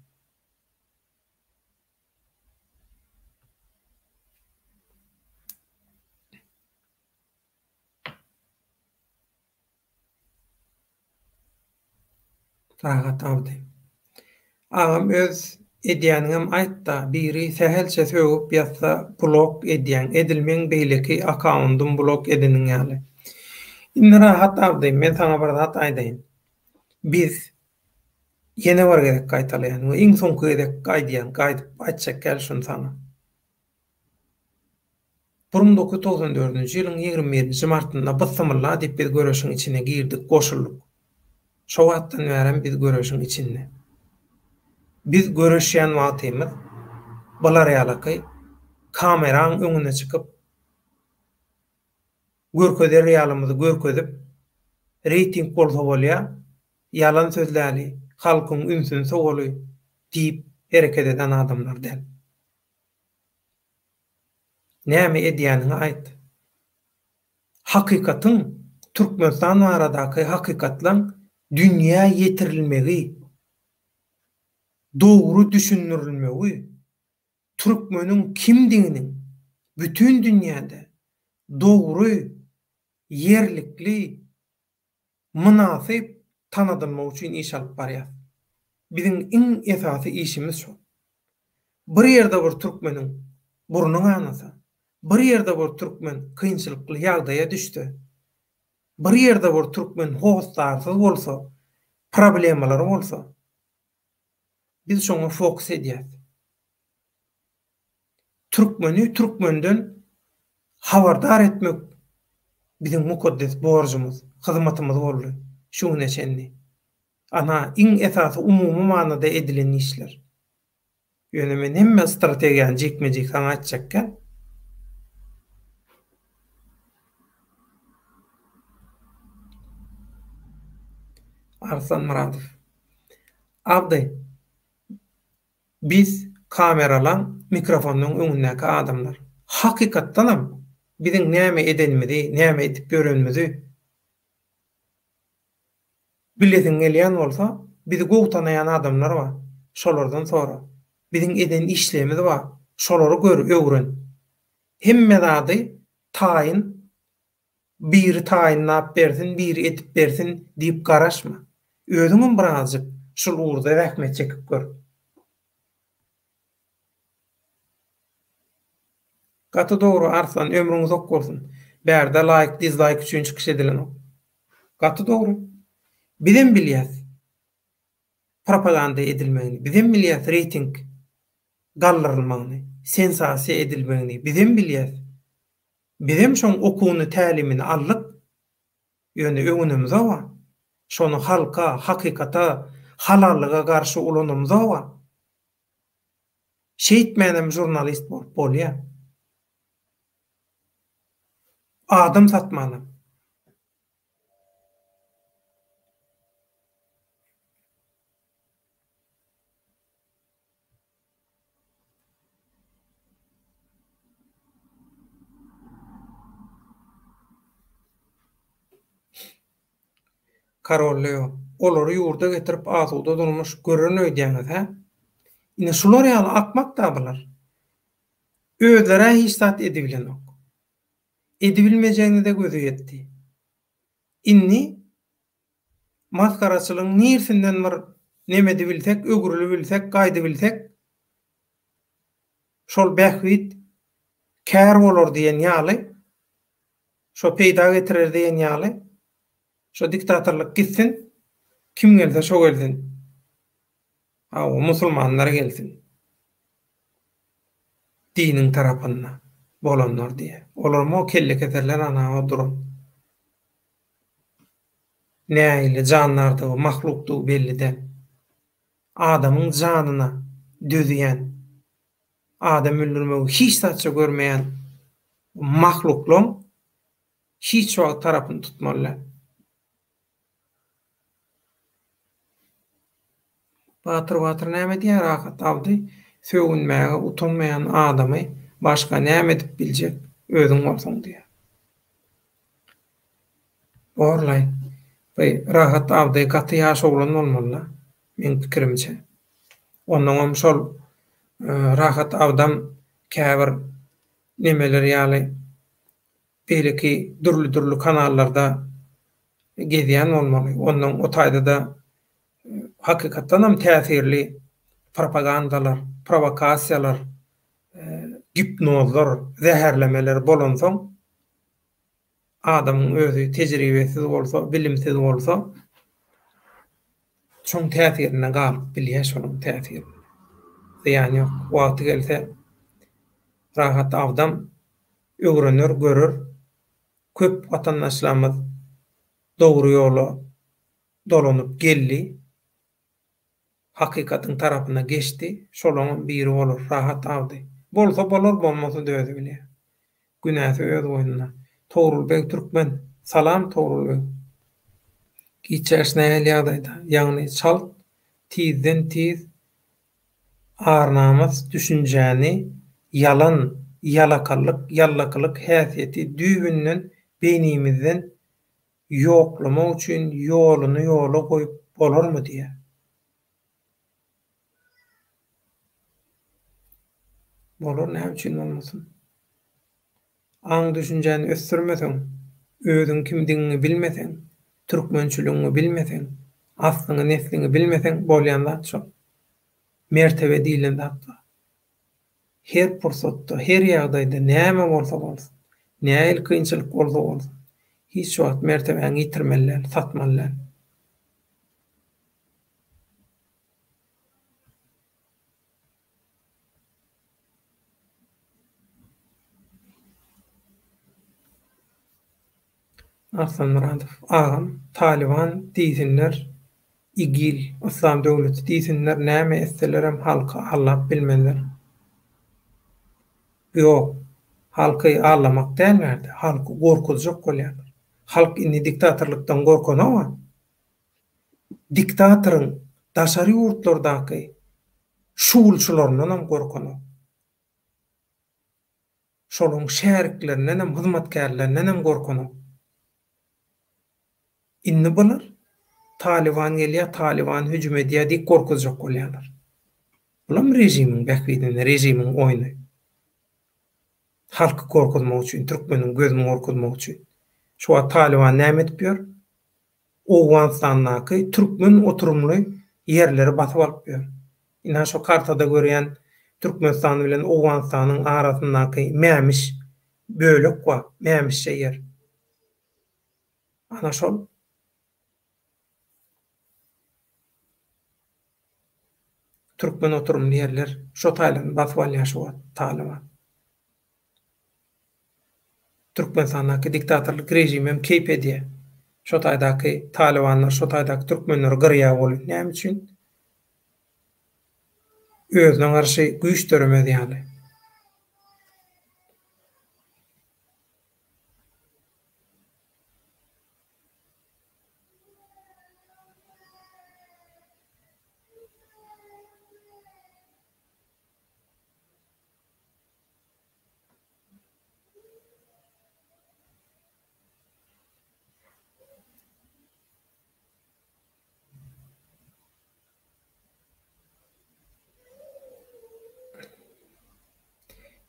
Rahat Abdy. Agam öz edýäniňem aýtda biri sähelçe sögüp ýazsa blok edýäň edil meň beýleki akaundym blok edeniň ýaly. Indi Rahat Abdy men saňa bir zat aýdaýyn. Biz ýene bir gezek gaýtalaýan we iň soňky gezek aýdýan gaýdyp aýtjak däl şuny saňa. 1994-nji ýylyň 21-nji martynda Bysymylla diýip biz göreşiň içine girdik, goşuldyk. Şo wagtdan bärem biz göreşiň içinde. Biz göreşýän wagtymyz bular ýalaky kameraň öňüne çykyp, görkezer ýalymyzy görkezip, reýting bolsa bolýa, ýalan sözläli, halkyň ünsüni sowaly diýip hereket eden adamlar däl. Näme edýäniňi aýt. Hakykatyň, Türkmenistan baradaky hakykatlaň dünýä ýetirilmegi, dogry düşündirilmegi, türkmeniň kimdiginiň bütin dünýäde dogry, ýerlikli mynasyp tanadylmagy üçin iş alyp barýas. Biziň iň esasy işimiz şol. Bir ýerde bir türkmeniň burny ganasa, bir ýerde bir türkmen kynçylykly ýagdaýa düşse, bir ýerde bir türkmen hossarsyz bolsa, problemalary bolsa, biz şoňa fokus edýäs. Türkmeni türkmenden habardar etmek biziň mukaddes borjumyz, hyzmatymyz boldy şu güne çenli. Ana, iň esasy umumy manyda edilen işler. Ýöne men hemme strategiýany jikme-jik saňa aýtjakgä. Arslan Myradow. Abdy, Biz kameralaň, mikrofonlaň öňündäki adamlar. Hakykatdanam biziň näme edenimizi, näme edip ýörenimizi bilesiň gelýän bolsa, bizi gowy tanaýan adamlar bar, şolardan sora. Biziň eden işlerimiz bar, şolary gör, öwren. Hemme zady taýyn Biri taýynlap bersin, biri edip bersin diýip garaşma. Özüňem birazjyk şul ugurda zähmet çekip gör. Gaty dogry Arslan ömrüň uzak bolsun. Bärde laýk dizlaýk üçin çykyş edilenok. Gaty dogry. Bizem bilýäs propaganda edilmegini, bizem bilýäs reýting galdyrylmagyny, sensasiýa edilmegini bizem bilýäs. Bizem şoň okuwyny tälimini aldyk, ýöne öwünemzoga, şony halka, hakykata, halallyga garşy ulanamzoga. Şeýtmänem žurnalist bolup bolýa. Adam satmanam. Karol Leo, Olary ýurda getirip asuda durmuş görerin öýdýäňiz, hä? Ine şular ýaly akmak-da bular. Özler-ä hiç zat edibilenok. Edibilmejegine-de gözi ýetdi. Indi Masgaraçylygyň nirsinden bir neme edibilsek, öwrülibilsek, gaýdybilsek, Şol bähbit kär bolar diýen ýaly, şo peýda getirer diýen ýaly, şo diktatorlyk gitsin, kim gelse şo gelsin. Hawa, musulmanlar gelsin. Diniň tarapynda bolanlar diýýär. Olaram o kellekeserler ana o duran. Nähili jandardygy, mahlukdygy belli däl. Adamyň janyna dözýän, adam öldürmegi hiç zatça görmeýän mahluklaň hiç wagt tarapyny tutmaly däl. Batyr Batyr näme diýýär Rahat Abdy sögünmäge utanmaýan adamy başga näme edip biljek özüň bolsaň diýýär. Borlaý. By Rahat Abdy gaty ýaş oglan bolmalyda meň pikirimçe. Onnoňam şol Rahat Abdam käbir nemeler ýaly beýleki dürli-dürli kanallarda gezýän bolmaly. Onnoň o taýda-da hakykatdanam täsirli propagandalar, prowokasiýalar, gipnozlar, zäherlemeler bolansoň, adamyň özi tejribesiz bolsa, bilimsiz bolsa, şoň täsirinde galyp bilýär, şonuň täsirinde. Zyýany ýok. Wagty gelse rahat adam öwrener, görer. Köp watandaşlarymyz dogry ýola dolanyp geldi. Hakykatyň tarapyna geçdi. Şolaňam biri bolar. Rahat awdy. Bolsa bolar, bolmasa-da özi bilýär. Günäsi öz boýnuna. Togrul beg Türkmen. Salam Togrul beg. Giçäş nähili ýagdaýda? Ýagny çalt, tizden-tiz Ar-namys düşünjäni ýalan, ýalakalyk, ýallakylyk häsiýeti düýbünden beýnimizden ýoklamak üçin ýoluny ýola goýup bolarmy diýýär. Bolar, näme üçin bolmasyn? Aň-düşünjäni ösdürmeseň, özüň kimdigiňi bilmeseň, türkmençiligiňi bilmeseň, aslyňy-nesliňi bilmeseň bolýan zat şol. Mertebe diýlen zat bar. Her pursatda, her ýagdaýda näme bolsa bolsun, nähili kynçylyk bolsa bolsun, hiç wagt mertebäňi ýitirmeli däl, satmaly däl. Arslan Myradow, Agam, Talyban diýsinler, IGIL, Yslam döwleti diýsinler, näme etselerem halky aldap bilmezler. Ýok, halky aldamak däl bärde, halky gorkuzjak bolýarlar. Halk indi diktatorlykdan gorkanok-a. Diktatoryň daşary ýurtlardaky şugulçylaryndanam gorkanok. Şolaryň şäriklerindenem, hyzmatkärlerindenem gorkanok. Indi bular Talyban gelýär, Talyban hüjüm edýär diýip gorkuzjak bolýarlar. Bulam režimiň bähbidine, režimiň oýny. Halky gorkuzmak üçin, türkmeniň gözüni gorkuzmak üçin. Şu wagt Talyban näme edip ýör? Owganystandaky türkmen oturymly ýerleri basyp alyp ýör. Ynha şo kartada görýän Türkmenistan bilen Owganystanyň arasyndaky mämiş bölek bar, mämişje ýer. Ana şol. Türkmen oturymly ýerler şo taýlaryny basyp alýar şu wagt Talyban. Türkmenistandaky diktatorlyk režimem keýp edýär. Şo taýdaky talybanlar şo taýdaky türkmenleri gyrýar welin näme üçin? Özüne garşy güýç döremez ýaly.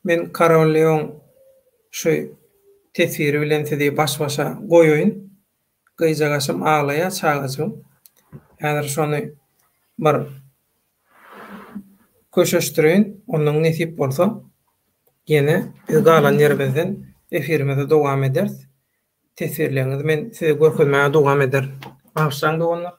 Men Karol Leon şu teswiri bilen sizi baş-başa goýaýyn. Gyjagaşym aglaýar çagajygym. Häzir şony bir köşeşdireýin, onnoň nesip bolsa. Ýene biz galan ýerimizden efirimizi dowam ederis. Teswirleriňizi men size görkezmäge dowam ederin. Bagyşlaň doganlar.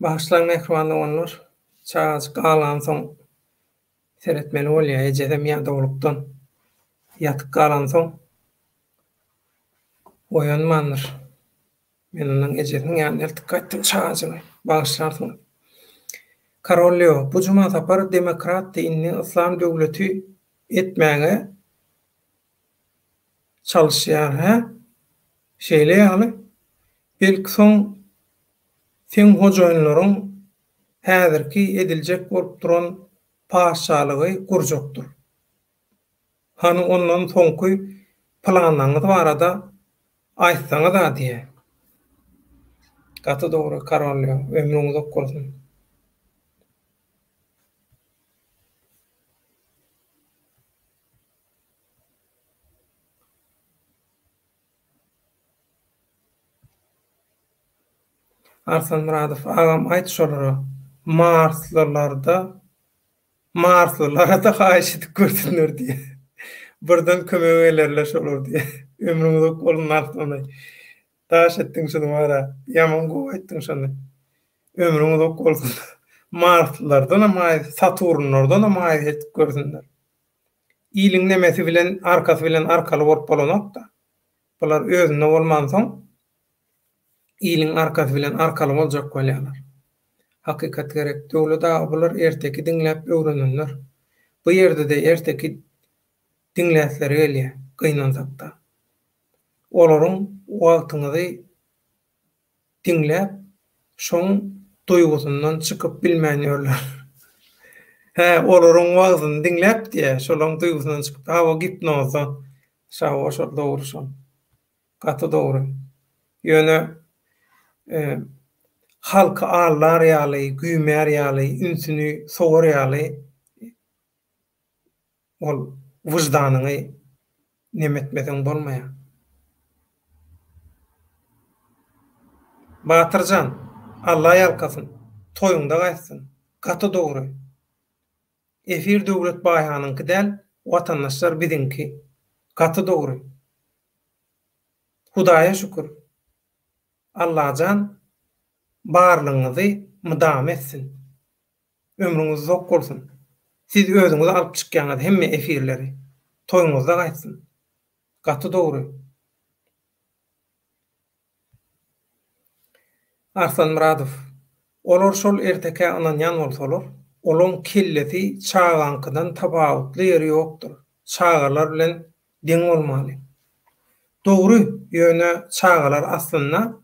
Bagyşlaň mähriban doganlar, çagajyk aglansoň seretmeli bolýar, ejesem ýadawlykdan ýatyp galansoň oýanmandyr. Men onuň ejesiniň ýanyna eltip gaýtdym çagajygy. Bagyşlarsyňyz. Karol Leo, bu Juma Sapar demokratdy indi yslam döwleti etmäge çalyşýar hä? Şeýle ýaly? Belki soň seň hojaýynlaryň häzirki ediljek bolup duran patyşalygy gurjakdyr. Hany ondan soňky planlaryňyz barada aýtsaňyz-a diýýä. Gaty dogry Karolýo, ömrüň uzak bolsun. Arslan Myradow agam aýt şolara marslylarda Marslylara-da haýyş edip görsünler diýýär. Birden kömege gelerler şolar diýýär. Ömrüň uzak bolsun Arslanaý. Daş etdiň şuny wara. Ýaman gowy aýtdyň şony. Ömrüň uzak bolsun. Marslylardanam haýyş, Saturnlardanam haýyş edip görsünler. Iliň nemesi bilen, arkasy bilen arkaly bolup bolanok-da. Bular özünde bolmansoň iliň arkasy bilen arkaly boljak bolýarlar. Hakykat gerek. Döwlet aga bular erteki diňläp öwrenenler. Bu ýerde-de erteki diňläsleri gelýär, gynansakda. Olaryň wagtyňyzy diňläp, şoň duýgusyndan çykyp bilmän ýörler. Hä, olaryň wagzyny diňläp diýýär, şolaryň duýgusyndan çykyp, hawa gipnozda. Hawa şol dogry şol. Gaty dogry. Ýöne halky aldar ýaly, güýmär ýaly, ünsüni sowar ýaly ol wyždanyňy neme etmeseň bolmaýar. Batyr jan, Alla ýalkasyn, toýuňda gaýtsyn. Gaty dogry. Efir Döwlet Baýhanyňky däl, watandaşlar biziňki. Gaty dogry. Hudaýa şükür. Allajan barlygyňyzy mydama etsin. Ömrüňiz uzak bolsun. Siz özüňiz alyp çykýaňyz hemme efirleri. Toýuňyzda gaýtsyn. Gaty dogry. Arslan Myradow, Olar şol ertekä ynanýan bolsalar, olaň kellesi çagaňkydan tapawutly ýeri ýokdur. Çagalar bilen deň bolmaly. Dogry, ýöne çagalar aslynda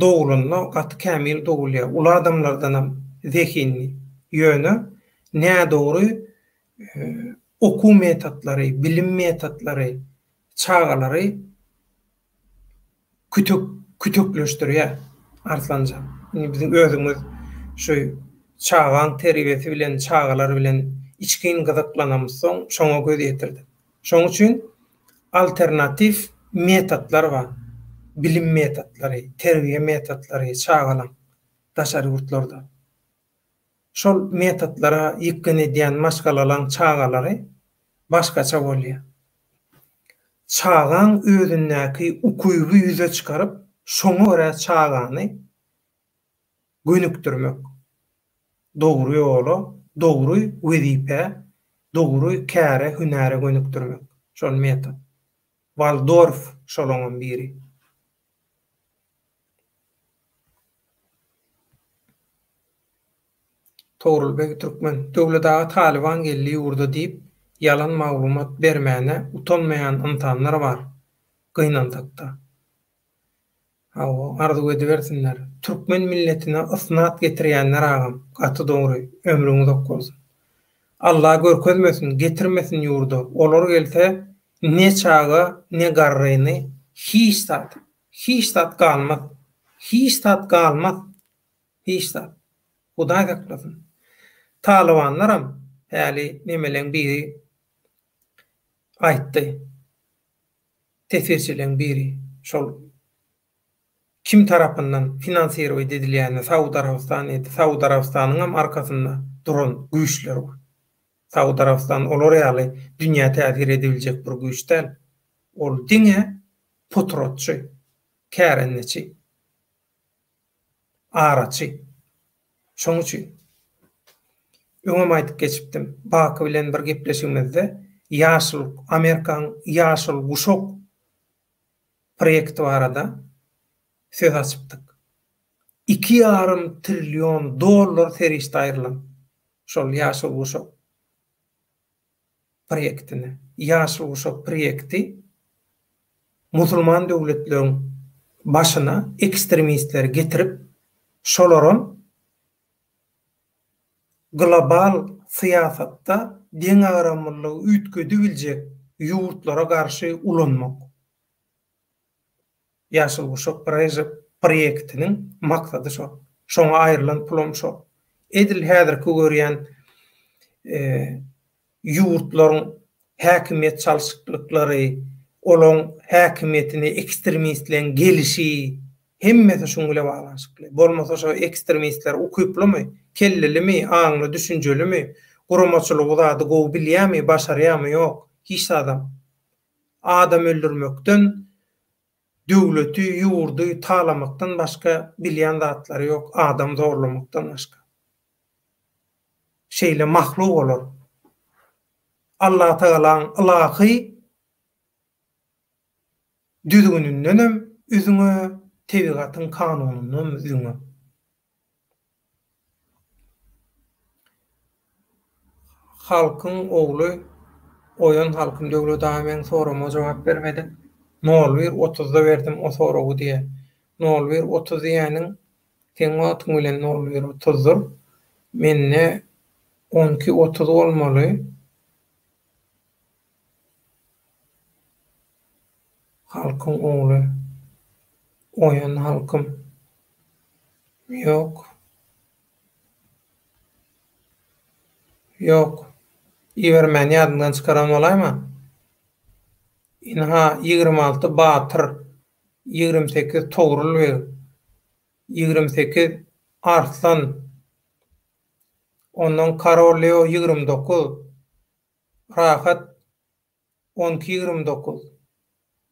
Dogulanda gaty kämil dogulýar. Uly adamlardanam zehinli. Ýöne nädogry okuw metodlary, bilim metodlary çagalary kütek kütekleşdirýär Arslanjan. Indi biziň özümiz şu çagaň terbiýesi bilen, çagalar bilen içgin gyzyklanamyzsoň şoňa göz ýetirdik. Şoň üçin alternatiw metodlar bar. Bilim metodlary, terbiýe metodlary çagalaň daşary ýurtlarda. Şol metodlara ýykgyn edýän maşgalalaň çagalary başgaça bolýar. Çagaň özündäki ukyby ýüze çykaryp, şoňa görä çagany. Gönükdirmek. Dogry ýola, dogry wezipä, dogry käre, hünäre gönükdirmek. Şol metod. Waldorf şolaňam biri. Togrul beg Türkmen. Döwlet aga Talyban geldi ýurda diýip ýalan maglumat bermäne utanmaýan ynsanlar bar gynansakda. Hawa arzuw edibersinler. Türkmen milletine ysnat getirýänler agam gaty dogry ömrüň uzak bolsun. Alla görkezmesin getirmesin ýurda olar gelse ne çaga ne garryny hiç zat hiç zat galmaz hiç zat galmaz hiç zat Hudaý saklasyn. Talybanlaram häli nemeleň biri aýtdy. Teswirçileň biri şol kim tarapyndan finansirowat edilýänini Saud Arabystan diýdi. Saud Arabystanyňam arkasynda duran güýçler bar. Saud Arabystan olar ýaly dünýä täsir edebiljek bir güýç däl. Ol diňe potratçy, kärendeçi. Araçy. Şoň üçin, öňem aýdyp geçipdim, Baky bilen bir gepleşigimizde ýaşyl, Amerikaň ýaşyl guşak proýekti barada söz açypdyk. Iki ýarym trillion dollar serişde aýrylan şol ýaşyl guşak proýektine. Ýaşyl guşak proýekti musulman döwletleriň başyna ekstremistleri getirip, şolaram global syýasatda deňagramlylygy üýtgedibiljek ýurtlara garşy ulanmak. Ýaşyl guşak proýektiniň maksady şol. Şoňa aýrylan pulam şol. Edil häzirki görýän ýurtlaryň häkimiýet çalşyklyklary, olaň häkimiýetine ekstremistleriň gelişi, hemmesi şuň bile baglanyşykly. Bolmasa şo ekstremistler ukyplymy, kellelimi, aňly, düşünjelimi, guramaçylygy zady gowy bilýämi, başarýamy, ýok, hiç zadam. Adam öldürmekden, döwleti, ýurdy talamakdan başga bilýän zatlary ýok, adam zorlamakdan başga. Şeýle mahluk olar. Allatagalaň ylahy düzgünindenem üzňe, tebigatyň kanunyndan üzňe. Halkyň ogly oýan halkym Döwlet aga meň soragma jogap bermediň. Nol bir otuzda berdim o soragy diýä. Nol bir 30 diýýäniň seň wagtyň bilen nol bir otuzdyr. Mende on iki 30 bolmaly. Halkyň ogly. Oýan halkym. Ýok. Ýok. Ibermäni ýadyňdan çykaran bolaýma? Ynha, 26 Batyr, 28 Togrul beg, 28 Arslan, ondan Karol Leo 29, Rahat 12 29.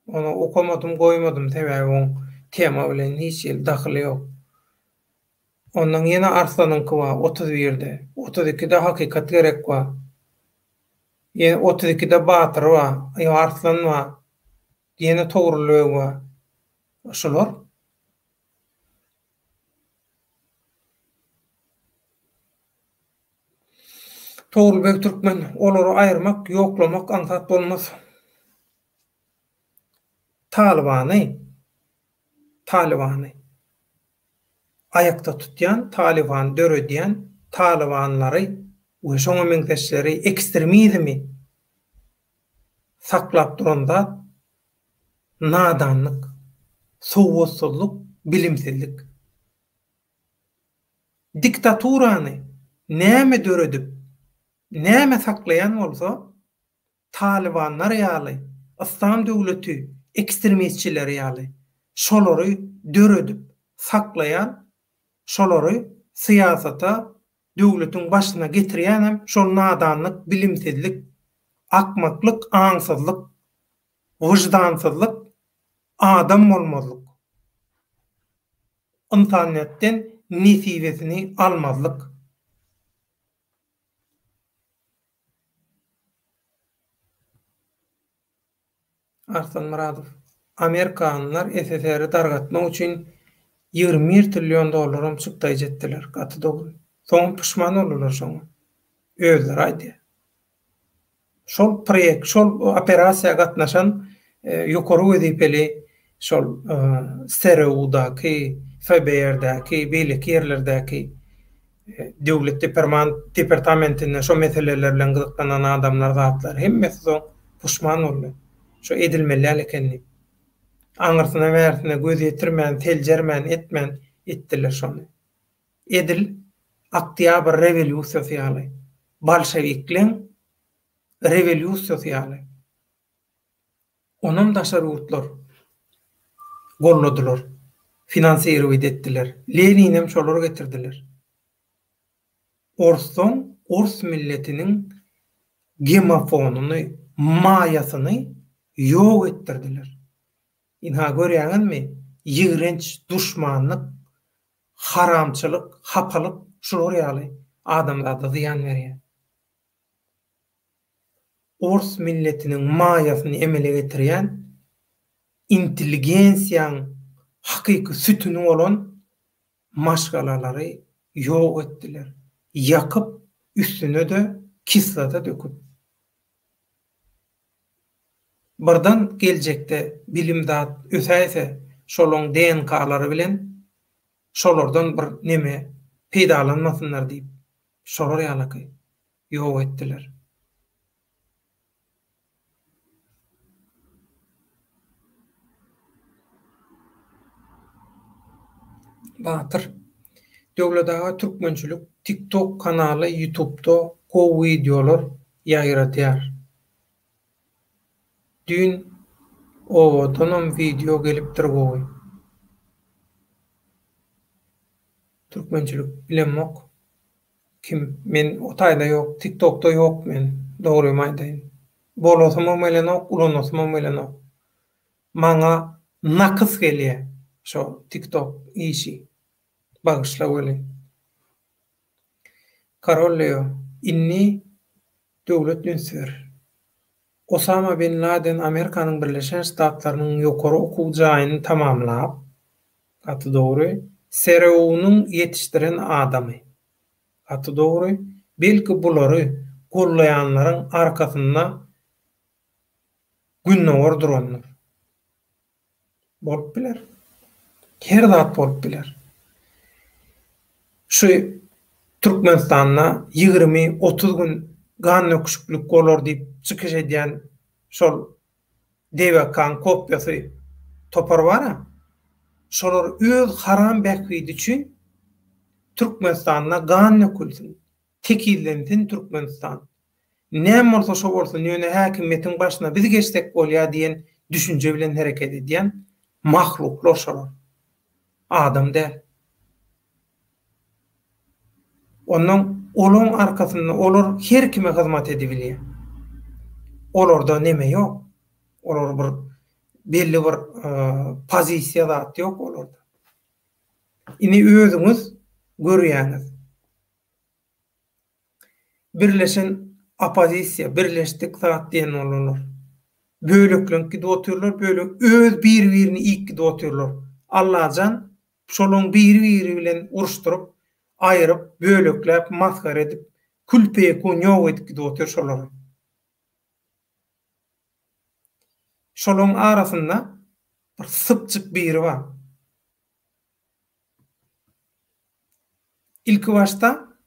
Ony okamadym goýmadym sebäbi oň tema bilen hiç hili dahyly ýok. Ondan ýene Arslanyňky bar 31-de. 32-de Hakykat gerek bar. Ýene 32-de Batyr bar, ýa Arslan bar. Ýene Togrul beg bar. Şular. Togrul beg Türkmen, olary aýyrmak, ýoklamak aňsat bolmaz. Talybany, Talybany aýakda tutýan, Talybany döredýän, Talybanlary we şoňa meňzeşleri, ekstremizmi saklap duran zat nadanlyk, sowatsyzlyk, bilimsizlik. Diktaturany näme döredip, näme saklaýan bolsa, talybanlar ýaly, yslam döwleti ekstremistçileri ýaly, şolary döredip, saklaýan, şolary syýasata, döwletiň başyna getirýänem şol nadanlyk, bilimsizlik, akmaklyk, aňsyzlyk, wyždansyzlyk, adam bolmazlyk. Ynsanyýetden. nesibesini almazlyk. Arslan Myradow, Amerikanlar SSR-i dargatmak üçin 21 trillion dollaram çykdaýjy etdiler. Gaty dogry. Soňam puşman boldular şoňa. Özleri aýdýar. Şol proýekt, şol operasiýa gatnaşan ýokary wezipeli şol SRU-daky, FBR-däki, beýleki ýerlerdäki döwlet departamentinde şo meseleler bilen gyzyklanan adamlar zatlar hemmesi soň puşman boldy. Şo edilmeli däl eken diýip. Aňyrsyna bärsine göz ýetirmän, seljermän, etmän etdiler şony. Edil Oktýabr rewolýusiýasy ýaly. Bolşewikleň rewolýusiýasy ýaly. Onam daşary ýurtlar golladylar, finansirowit etdiler. Leninem şolar getirdiler. Orsdan ors milletiniň gemofonyny, maýasyny ýok etdirdiler. Ynha görýäňizmi, ýigrenç, duşmanlyk, haramçylyk, hapalyk şular ýaly adamzada zyýan berýär. Ors milletiniň maýasyny emele getirýän intelligensiýaň hakyky sütüni bolan maşgalalary ýok etdiler. Ýakyp, üstüne-de kislota döküp. Birden geljekde bilim zat ösäýse, şolaň DNK-lary bilen şolardan bir neme peýdalanmasynlar diýip, şolar ýalaky ýok etdiler. Batyr. Döwlet aga türkmençilik tik tok kanaly ýutubda gowy wideolar ýaýradýar. Düýn owadanam wideo gelipdir gowy. Türkmençilik bilemok. Kim men o taýda ýok tik tokda ýok men dogrymy aýdaýyn. Bolasymam gelenok ulanasymam gelenok. Maňa nakys gelýä şo tik tok işi. Bagyşla welin. Karol Leo, indi döwlet üns ber. Osama bin Laden Amerikanyň Birleşen Ştatlarynyň ýokary okuw jaýyny tamamlap, gaty dogry, SRU-nyň ýetişdiren adamy. Gaty dogry, belki bulary gollaýanlaryň arkasynda Gündogar durandyr. Bolup biler. Her zat bolup biler. Şu Türkmenistanda 20-30 gün gan döküşiklik bolar diýip çykyş edýän şol DWK-nyň kopýasy topar bar-a, şolar öz haram bähbidi üçin Türkmenistanda gan dökülsin, tekizlensin Türkmenistan. Näme bolsa şo bolsun, ýöne häkimiýetiň başyna biz geçsek bolýar diýen düşünje bilen hereket edýän mahluklar şolar. Adam däl. Onnoň olaň arkasynda olar her kime hyzmat edibilýär. Olarda neme ýok. Olar bir belli bir pozisiýa zat ýok olarda. Indi özüňiz görýäňiz. Birleşen oppozisiýa, birleşdik zat diýen boldular. Böleklenip gidip otyrlar, bölek öz bir-birini iýip gidip otyrlar. Allajan şolaň biri-biri bilen uruşdyryp, aýyryp, bölekläp, masgara edip, kül-peýekun ýok edip gidip otyr şolary. Şolaň arasynda bir sypjyk biri bar. Ilkibaşda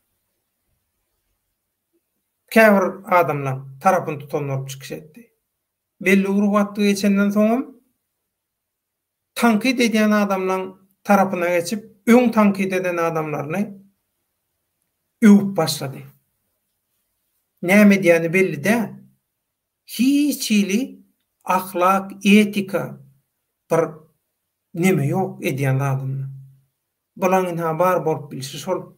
käbir adamlaň tarapyny tutan bolup çykyş etdi. Belli bir wagt geçenden soňam tankyt edýän adamlaň tarapyna geçip, öň tankyt eden adamlaryny öwüp başlady. Näme edýäni belli däl. Hiç hili ahlak, etika bir Neme ýok edýän zadynda. Bulaň ynha bar bolup bilşi şol.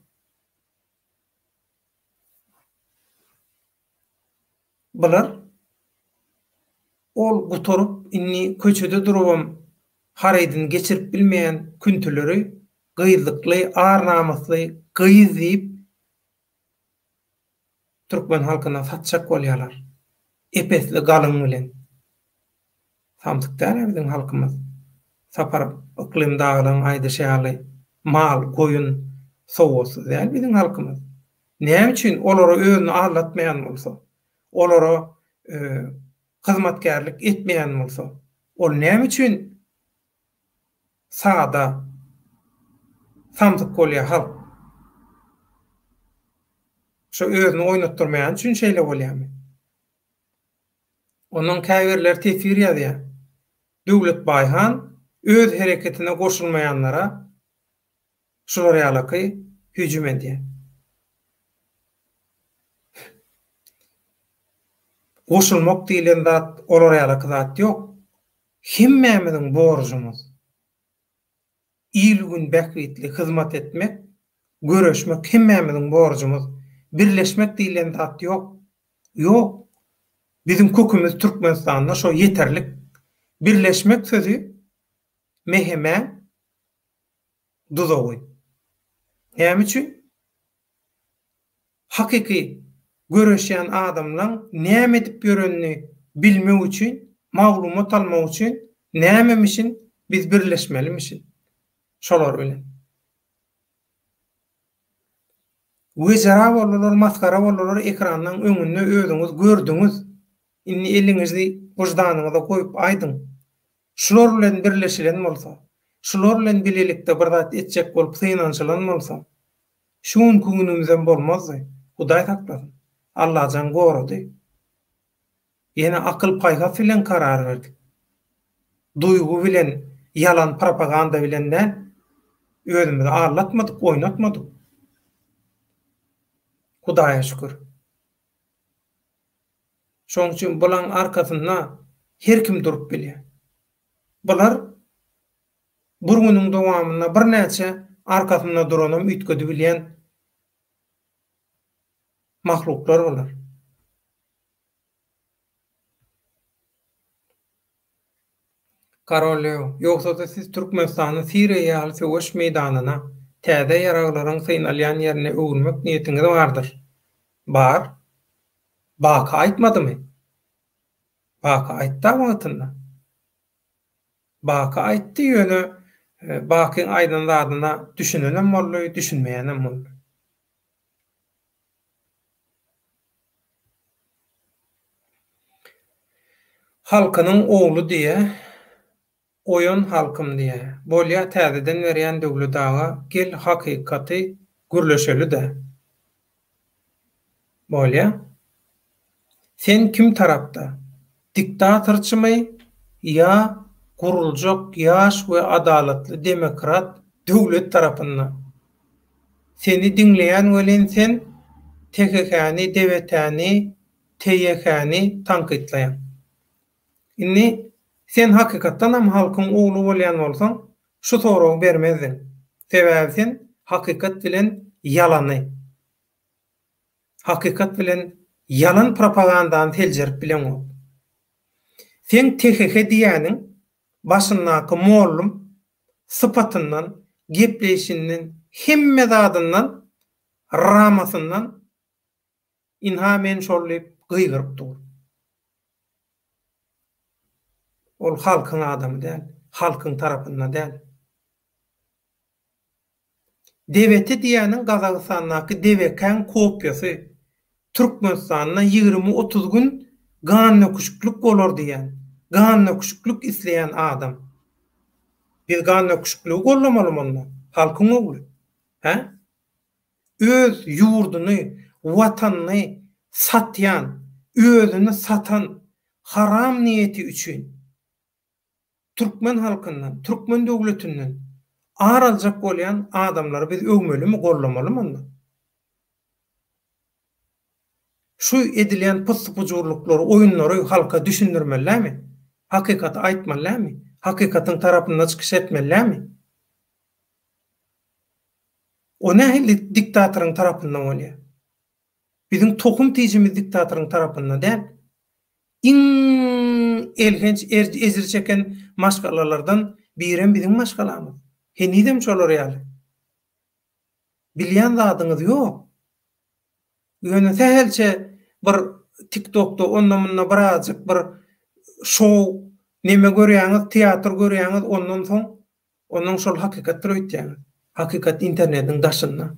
Bular ol gutaryp indi köçede durubam harydyny geçirip bilmeýän küntüleri Gyzlykly, ar-namysly gyz diýip türkmen halkyna satjak bolýarlar. Ep-esli galyň bilen. Samsyk däl-ä biziň halkymyz. Sapar Yklym dagylaryň aýdyşy ýaly mal, goýun sowatsyz däl biziň halkymyz. Näme üçin olara özüni aldatmaýan bolsa, olara hyzmatkärlik etmeýän bolsa, ol näme üçin sada, samsyk bolýar halk? Şo özüni oýnatdyrmaýany üçin şeýle bolýarmy? Ondan käbirleri teswir ýazýar. Döwlet Baýhan öz hereketine goşulmaýanlara şular ýalaky hüjüm edýär. Goşulmak diýlen zat olar ýalaky zat ýok. Hemmämiziň borjumyz il-gün bähbitli hyzmat etmek, göreşmek hemmämiziň borjumyz. Birleşmek diýlen zat ýok. Ýok. Biziň kökümiz Türkmenistanda şo ýeterlik. Birleşmek sözi MHM-äň duzagy. Näme üçin? Hakyky göreşýän adamlaň näme edip ýörenini bilmek üçin, maglumat almak üçin nämemişin biz birleşmelimişin şolar bilen. Wejera boldular, masgara boldular ekrandan öňünde özüňiz gördüňiz. Indi eliňizi wyždanyňyza goýup aýdyň. Şular bilen birleşilen bolsa, şular bilen bilelikde bir zat etjek bolup synanyşylan bolsa, şu günki günümizem bolmazdy. Hudaý saklasyn. Allajan gorady. Ýene akyl-paýhas bilen karar berdik. Duýgy bilen, ýalan propaganda bilen däl. Özümizi aldatmadyk, oýnatmadyk. Hudaýa şükür. Şonuň üçin bulaň arkasynda her kim durup bilýär. Bular bir günüň dowamynda birnäçe arkasynda duranam üýtgedibilýän mahluklar bular. Karol Leo, Ýogsa-da siz Türkmenistany Siriýa ýaly söweş meýdanyna, täze ýaraglaryň synalýan ýerine öwürmek niýetiňiz bardyr. Bar. Baky aýtmadymy? Baky aýtda wagtynda. Baky aýtdy, ýöne Bakyň aýdan zadyna düşünenem boldy, düşünmeýänem boldy. Halkynyň ogly diýä, oýan halkym diýä. Bolýa täzeden berýän Döwlet aga gel hakykaty gürleşeli-dä. Bolýa. Sen kim tarapda? Diktatorçymy ýa guruljak ýaş we adalatly demokrat döwlet tarapynda? Seni diňleýän welin sen THH-ni, DBT-ni, TYH-ni tankytlaýaň. Indi sen hakykatdanam halkyň ogly bolýan bolsaň şu soragy bermezdiň. Sebäbi sen hakykat bilen ýalany, hakykat bilen ýalan propagandany seljerip bileňok. Seň THH diýýäniň başyndaky mollum sypatyndan, gepleýşinden, hemme zadyndan, ramasyndan ynha men şol diýip gygyryp dur. Ol halkyň adamy däl, halkyň tarapynda däl. Debeti diýýäniň Gazagystandaky DBK-iň kopiýasy. Türkmenistanda 20-30 gün gandöküşiklik bolar diýýän, gandöküşiklik isleýän adam. Biz gandöküşikligi gollamalymy onda? Halkyň ogly. Hä? Öz ýurduny, watanyny satýan, özüni satan haram niýeti üçin Türkmen halkyndan, türkmen döwletinden ar aljak bolýan adamlary biz öwmelimi, gollamalymy onda? Şu edilýän pyssy-pujurlyklary, oýunlary halka düşündirmeli dälmi? Hakykaty aýtmaly dälmi? Hakykatyň tarapynda çykyş etmeli dälmi? O nähili diktatoryň tarapynda bolýar? Biziň tohum tijimiz diktatoryň tarapynda däl. Iň elhenç ejir çeken maşgalalardan birem biziň maşgalamyz. Henizem şolar ýaly. Bilýän zadyňyz ýok. Ýöne sähelçe bir TikTokda onda-munda birazjyk bir şou neme görýäňiz, teatr görýäňiz, ondan soň ondan şol hakykatdyr öýtýäňiz. Hakykat internetiň daşynda.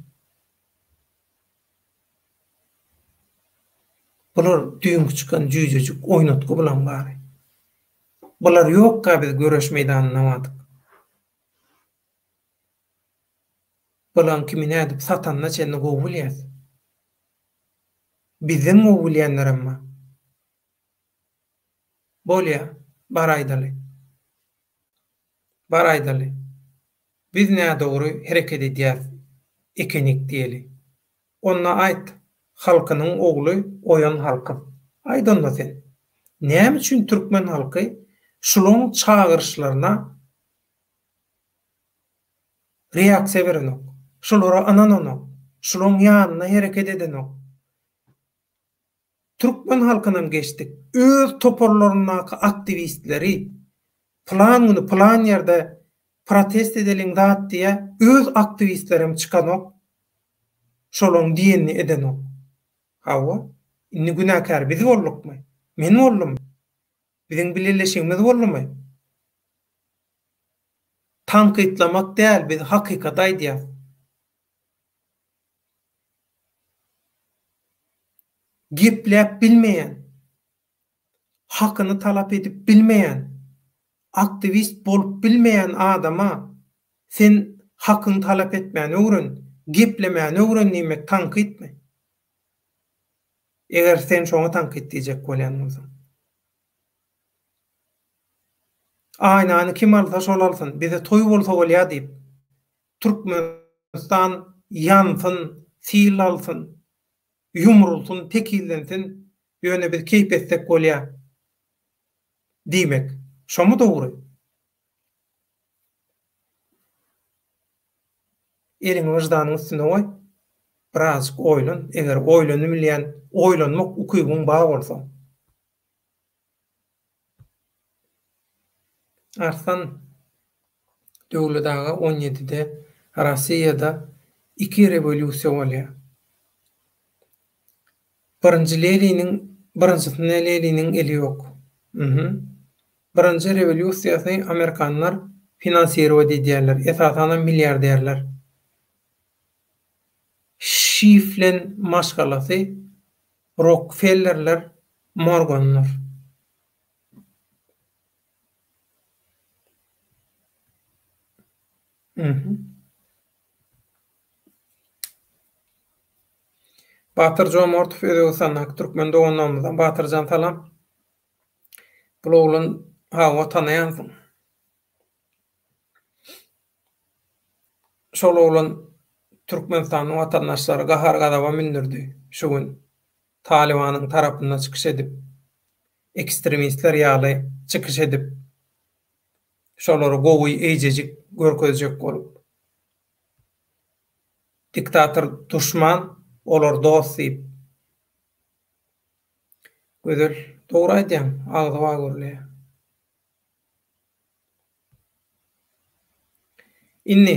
Bular düýnki çykan jüýjejik oýnatgy bulaň bary. Bular ýokka biz göreş meýdanynda bardyk. Bulaň kimi nädip satanyna çenli gowy bilýäs. Bizden gowy bilýänlerem bar. Bolýa, bar aýdaly. Bar aýdaly. Biz nädogry hereket edýäs ekenik diýeli. Onda aýt, halkynyň ogly oýan halkym. Aýt onda sen. Näme üçin türkmen halky şulaň çagyryşlaryna reaksiýa berenok. Şulara ynananok. Şulaň ýanynda hereket edenok. Türkmen halkynam geçdik. Öz toparlaryndaky aktiwistleri pylan güni pylan ýerde protest edeliň zat diýä öz aktiwistlerem çykanok. Şolaň diýenini edenok. Hawa, indi günäkär biz boldukmy? Men boldummy? Biziň bileleşigimiz boldumy? Tankytlamak däl, biz hakykaty aýdýas. Gepläp bilmeýän, hakyny talap edip bilmeýän, aktiwist bolup bilmeýän adama sen hakyňy talap etmäni öwren, geplemäni öwren diýmek tankytmy? Eger sen şoňa tankyt diýjek bolýan bolsaň. Aýnany kim alsa şol alsyn, bize toý bolsa bolýa diýip, Türkmenistan ýansyn, sil alsyn, ýumrulsyn, tekizlensin, ýöne biz keýp etsek bolýa diýmek, şomy dogry? Eliňi wyždanyň üstüne goý, birazjyk oýlan, eger oýlanybilýän, oýlanmak ukybyň bar bolsa. Arslan Döwlet aga on ýedide Rossiýada iki rewolýusiýa bolýar. Birinji Leniniň birinjisinde Leniniň eli ýok. Mhm. Birinji rewolýusiýasy amerikanlar finansirowat edýärler, esasanam milliarderler. Şiflen maşgalasy Rokfellerler Morganlar. Batyr Jomortow Özbegistandaky türkmen doganlarymyzdan Batyrjan salam. Bul oglan hawa tanaýansyň. Şol oglan Türkmenistanyň watandaşlary gahar-gazaba mündürdi şu gün. Talybanyň tarapynda çykyş edip, ekstremistler ýaly çykyş edip, şolary gowy, eýjejik görkezjek bolup. Diktator duşman, olar dost diýip. Gözel, dogry aýdýaň, agzy bar gürleýär. Indi,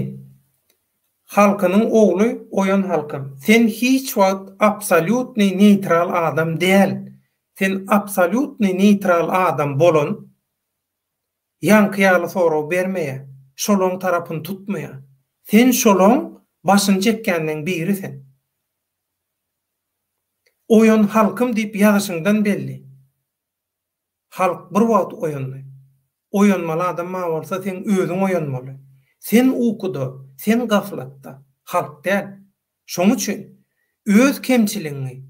halkynyň ogly oýan halkam. Sen hiç wagt absolýutnyý neýtral adam däl. Sen absolýutnyý neýtral adam bolan ýaňky ýaly sorag bermeýä. Şolaň tarapyny tutmaýa. Sen şolaň başyny çekýänleň biri sen. Oýan halkym diýip ýazyşyňdan belli. Halk bir wagt oýandy. Oýanmaly adam bar bolsa seň özüň oýanmaly. Sen ukuda, sen gaflatda, halk däl. Şoň üçin öz kemçiligiňi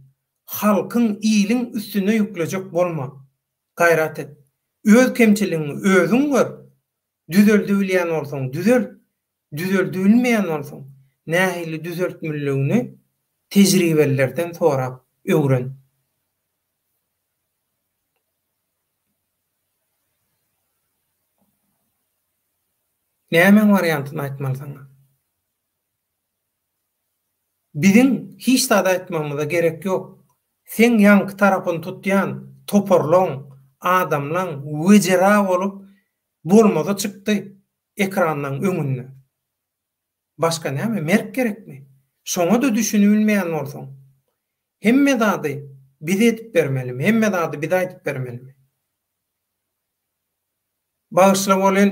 halkyň, iliň üstüne ýüklejek bolma. Gaýrat et. Öz kemçiligiňi özüň gör, düzeldibilýän bolsaň düzelt, düzeldibilmeýän bolsaň nähili düzeltmeliligini tejribelilerden sorap öwren. Nämäň wariantyny aýtmaly saňa? Biziň hiç zat aýtmagymyza gerek ýok. Seň ýaňky tarapyny tutýan toparlaň, adamlaň wejera bolup bolmaza çykdy ekranlaň öňünde. Başga näme merk gerekmi? Şoňa-da düşünibilmeýän bolsaň, hemme zady biz edip bermelimi, hemme zady biz aýdyp bermelimi? Bagyşla welin,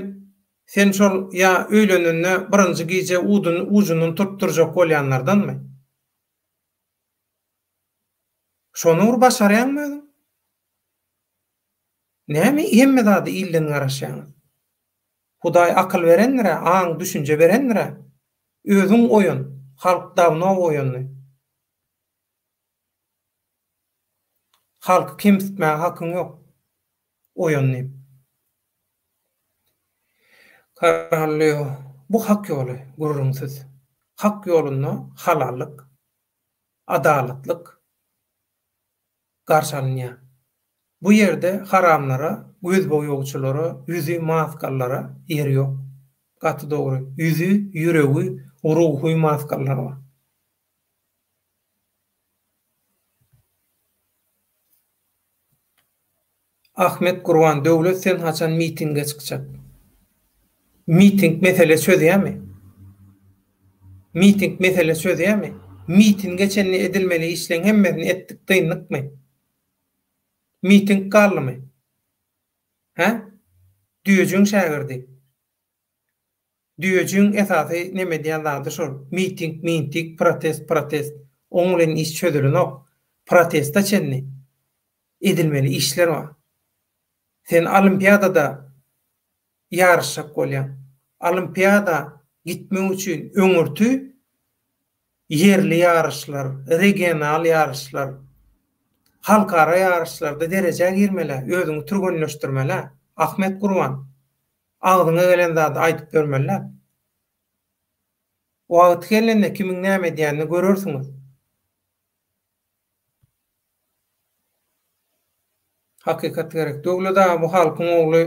sen şol ýa öýlenende birinji gije uduny ujundan tutdurjak bolýanlardanmy? Şony bir başarýaňmy özüň? Näme hemme zady ilden garaşýaňyz? Hudaý akyl berendir-ä, aň, düşünje berendir-ä. Özüň oýan, halk dawno oýandy. Halky kemsitmäge hakyň ýok. Oýan diýip. Karallýo, bu hak ýoly, gürrüňsiz. Hak ýolunda halallyk, adalatlyk garşy alynýar. Bu ýerde haramlara, gözboýagçylara, ýüzi maskalylara ýer ýok. Gaty dogry. Ýüzi, ýüregi, ruhy maskalylar bar. Ahmet Gurban Döwlet sen haçan mitinge çykjak? Miting mesele çözýämi? Miting mesele çözýämi? Mitinge çenli edilmeli işleň hemmesini etdik dyndykmy? Miting galdymy? Hä? Düýejiň şägirdi. Düýejiň esasy neme edýän zady şol. Miting, mintik, protest, protest. Oň bilen iş çözülenok. Protesta çenli edilmeli işler bar. Sen olimpiadada ýaryşjak bolýaň. Olimpiada gitmek üçin öňürti ýerli ýaryşlar, regional ýaryşlar, halkara ýaryşlarda derejä girmeli, özüňi türgenleşdirmeli. Ahmet Gurban, agzyňa gelen zady aýdyp ýörmeli däl. Wagty gelende kimiň näme edýänini görersiňiz. Hakykat gerek. Döwlet aga bu halkyň ogly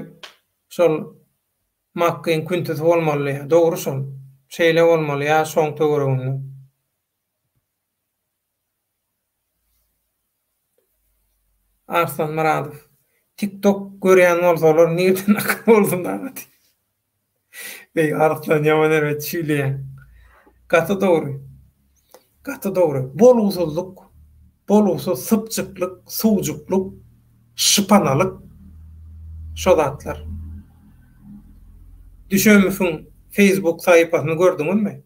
şol Makgyň küntüsi bolmaly diýýär. Dogry şol. Şeýle bolmaly ýa şoň töwereginde. Arslan Myradow. Tik tok görýän bolsalar nirden akyl bolsun aga diýip. Beý Arslan ýaman erbet çüýleýäň. Gaty dogry. Gaty dogry. Bolgusyzlyk, bolgusyz sypjyklyk, suwjuklyk, şypanalyk şo zatlar. Düşemowyň Facebook sahypasyny gördüňizmi?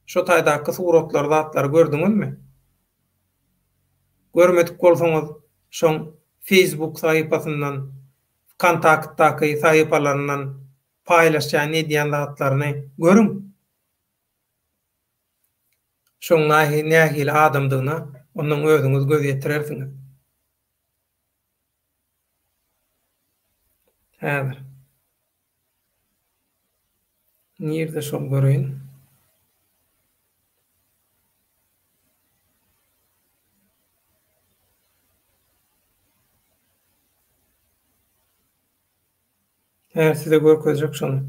Şo taýdaky suratlary zatlary gördüňizmi? Görmedik bolsaňyz şoň Facebook sahypasyndan Wkontaktdaky sahypalaryndan paýlaşýan edýän zatlaryny görüň. Şoň nähili adamdygyna ondan özüňiz göz ýetirersiňiz. Häzir. Nirde şol göreýin. Häzir size görkezjek şony.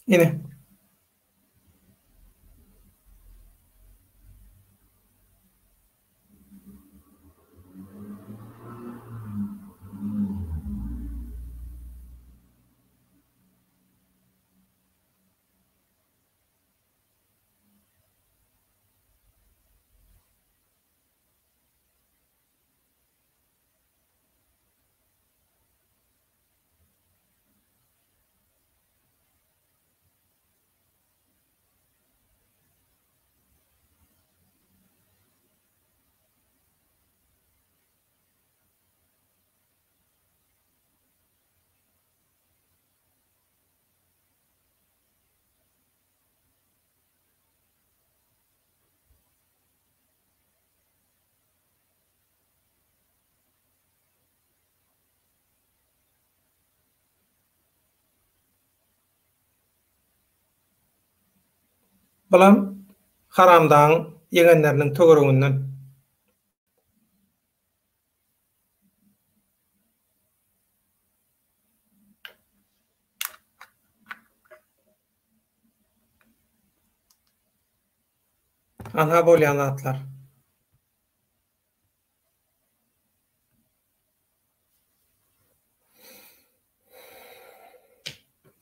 Ine. Bulam Haramdagyň ýegenleriniň töwereginden. Anha bolýan zatlar.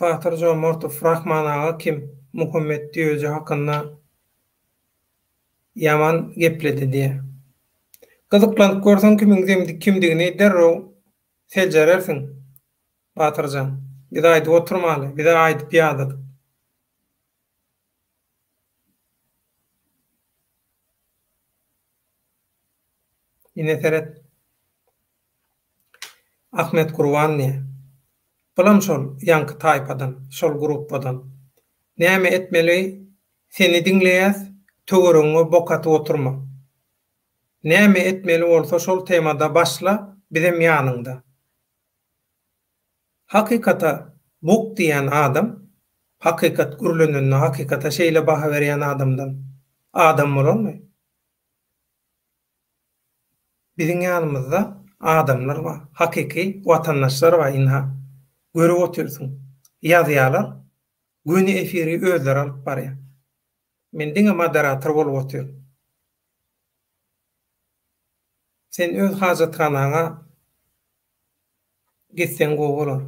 Batyr Jomartow, Rahman aga kim? Muhammet Düýeji hakynda ýaman gepledi diýýär. Gyzyklanyp görseň kimiň kimdigini derrew seljerersiň, Batyrjan. Biz aýdyp oturmaly, biz-ä aýdyp ýadadyk. Ine seret. Ahmet Gurban diýýär. Bulam şol ýaňky taýpadan, şol gruppadan. Näme etmeli, seni diňleýäs, töweregiňe bok atyp oturma. Näme etmeli bolsa şol temada başla, bizem ýanyňda. Hakykata bok diýýän adam, hakykat gürlenende hakykata şeýle baha berýän adamdan adam bolarmy? Biziň ýanymyzda adamlar bar, hakyky watandaşlar bar ynha, görüp otyrsyň, ýazýarlar, göni efiri özleri alyp barýar. Men diňe moderator bolup otyryn. Sen öz hajathanaňa gitseň gowy bolar.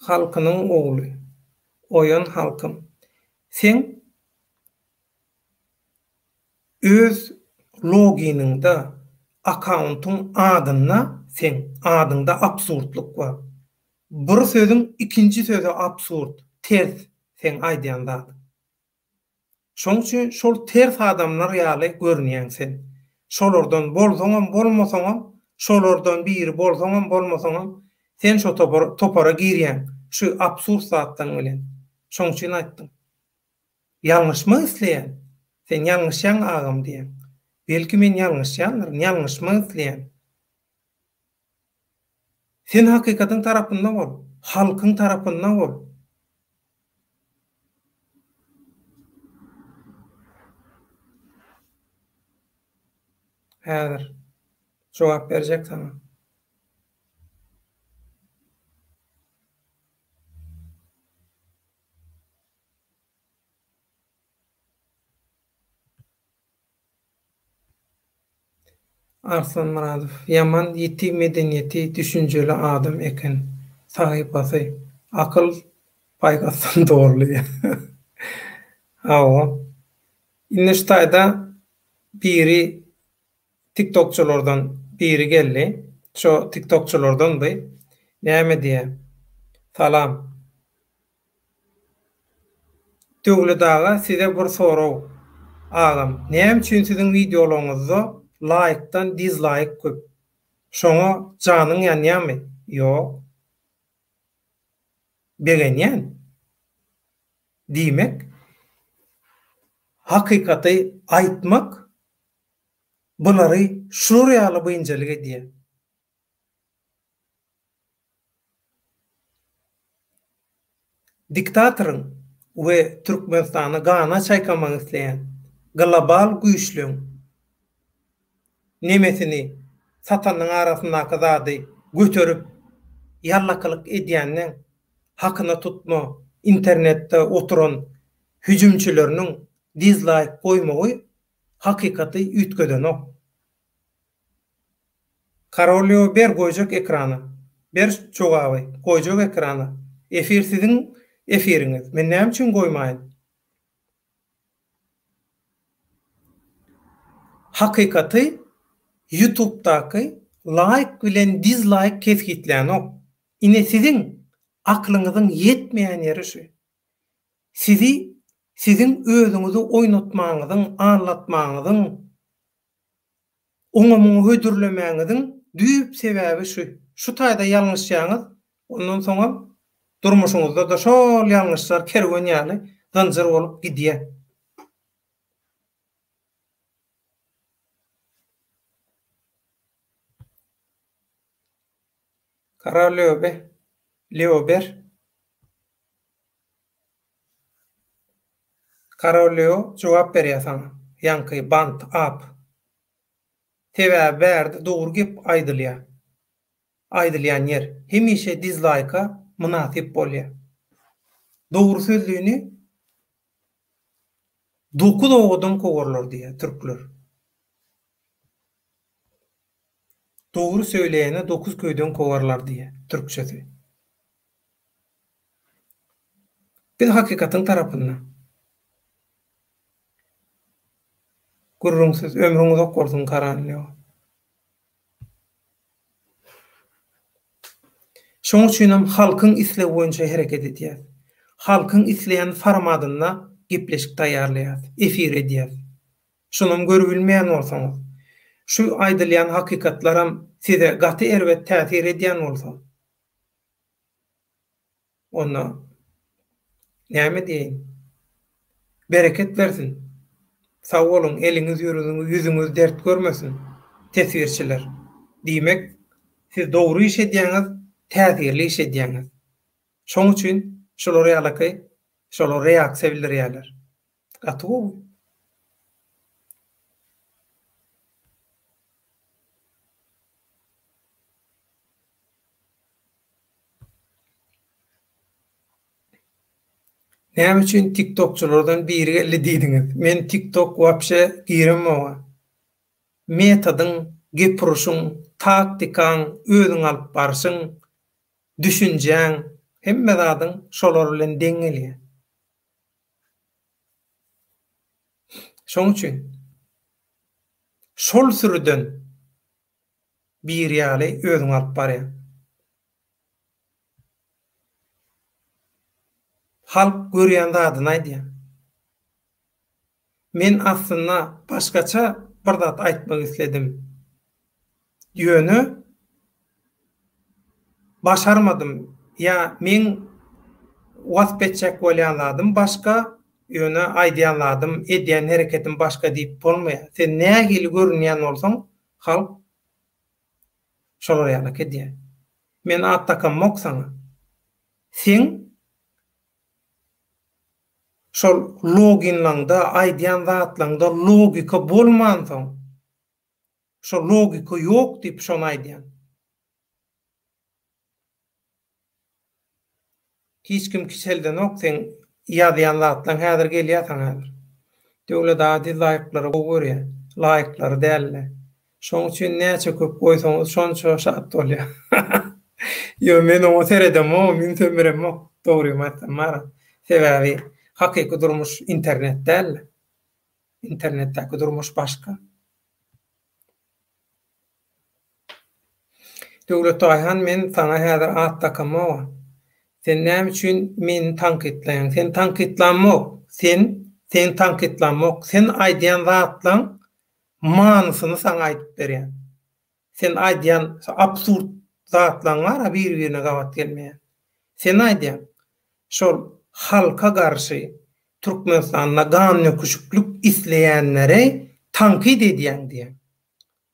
Halkynyň ogly. Oýan halkym. Seň öz loginiňde, akkauntyň adynda seň adyňda absurdlyk bar. Bir sözüň ikinji sözi absurd, ters seň aýdýan zadyň. Şoň üçin şol ters adamlar ýaly görünýäň sen. Şolardan bolsaňam bolmasaňam, şolardan biri bolsaňam bolmasaňam sen şo topara girýäň şu absurd zatlaň bilen. Şoň üçin aýtdym. Ýalňyşmak isleýän. Sen ýalňyşýaň agam diýýäň. Belki men ýalňyşýandyryn, ýalňyşmak isleýän. Sen hakykatyň tarapynda bol, halkyň tarapynda bol. Häzir jogap berjek saňa. Arslan Myradow, ýaman ýiti medeniýeti, düşünjeli adam eken. Sahypasy akyl paýhasdan doly. Hawa. Indi şu taýda biri tiktokçylardan biri geldi. Şo tiktokçylardan by. Näme diýýär? Salam. Döwlet aga size bir sorag agam näme üçin siziň wideolaryňyzda laýkdan dizlaýk köp şoňa janyň ýanýamy ýok begenýän diýmek hakykaty aýtmak bulary şular ýaly biynjalyk edýär. Diktatoryň we Türkmenistany gana çaýkamak isleýän global güýçleň nemesini satanyň arasyndaky zady göterip ýallakylyk edýänleň hakyna tutma internetde oturan hüjümçileriniň dizlaýk goýmagy hakykaty üýtgedenok. Karolýo ber goýjak ekrana. Ber jogaby goýjak ekrana. Efir siziň efiriňiz. Men näme üçin goýmaýyn? Hakykaty ýutubdaky laýk bilen dizlaýk kesgitlänok. Ine siziň aklyňyzyň ýetmeýän ýeri şu. Sizi siziň özüňizi oýnatmaňyzyň, aldatmaňyzyň Oňa-muňa hödürlemäňiziň düýp sebäbi şu. Şu taýda ýalňyşýaňyz, ondan soňam durmuşyňyzda-da şol ýalňyşlar kerwen ýaly zynjyr bolup gidýär. Karolýo be, Leo ber. Karol Leo jogap berýär saňa. Ýaňky bant ap. Sebäbi bärde dogry gep aýdylýar. aýdylýan ýer hemişe dizlaýka mynasyp bolýar. Dogry sözlüni dokuz obadan kowarlar diýýär türkler. Dogry söýleýäni dokuz köýden kowarlar diýýär türkçesi. Biz hakykatyň tarapynda. Gürrüňsiz ömrüň uzak bolsun Karanlio. Şoň üçinem halkyň islegi boýunça hereket edýäs. Halkyň isleýän formatynda gepleşik taýýarlaýas, efir edýäs. Şonam görübilmeýän bolsaňyz, şu aýdylýan hakykatlaram size gaty erbet täsir edýän bolsa, Onda näme diýeýin. Bereket bersin. Sag boluň, eliňiz ýüzüňiz dert görmesin, teswirçiler. Diýmek, siz dogry iş edýäňiz, täsirli iş edýäňiz. Şoň üçin şular ýalaky şolar reaksiýa bildirýärler. Gaty gowy. Näme üçin tiktokçylardan biri geldi diýdiňiz? Men tiktok wapşe giremmoga. Metodyň, gep uruşyň, taktikaň, özüňi alyp barşyň, düşünjäň, hemme zadyň şolar bilen deň gelýär. Şoň üçin şol sürüden biri ýaly özüňi alyp barýaň. Halk görýän zadyny aýdýar. Men aslynda başgaça bir zat aýtmak isledim. Ýöne başarmadym. Ýa meň wasp etjek bolýan zadym başga, ýöne aýdýan zadym, edýän hereketim başga diýip bolmaýar. Sen nähili görünýän bolsaň, halk şolar ýalak edýär. Men at dakamok saňa. Seň şol loginlaňda, aýdýan zatlaňda logika bolmansoň, şo logika ýok diýip şony aýdýan. Hiç kim kiçeldenok seň ýazýan zatlaň häzir gelýä saňa häzir. Döwlet aga dizlaýklary gowy görýä. Laýklary dälde. Şoň üçin näçe köp goýsaňyz şonça şat bolýa. Ýo men oňa seredemogam ünsem beremok dogrymy aýtsam bara. Sebäbi hakyky durmuş internet dälde. Internetdäki durmuş başga. Döwlet Daýhan men saňa häzir at dakamoga. Sen näme üçin meni tankytlaýaň? Seni tankytlamok. Sen seni tankytlamok. Sen aýdýan zatlaň manysyny saňa aýdyp berýän. Sen aýdýan absurd zatlaň bar-a bir-birine gabat gelmeýän. Sen aýdýaň şol halka garşy Türkmenistanda gandöküşiklik isleýänleri tankyt edýäň diýýäň.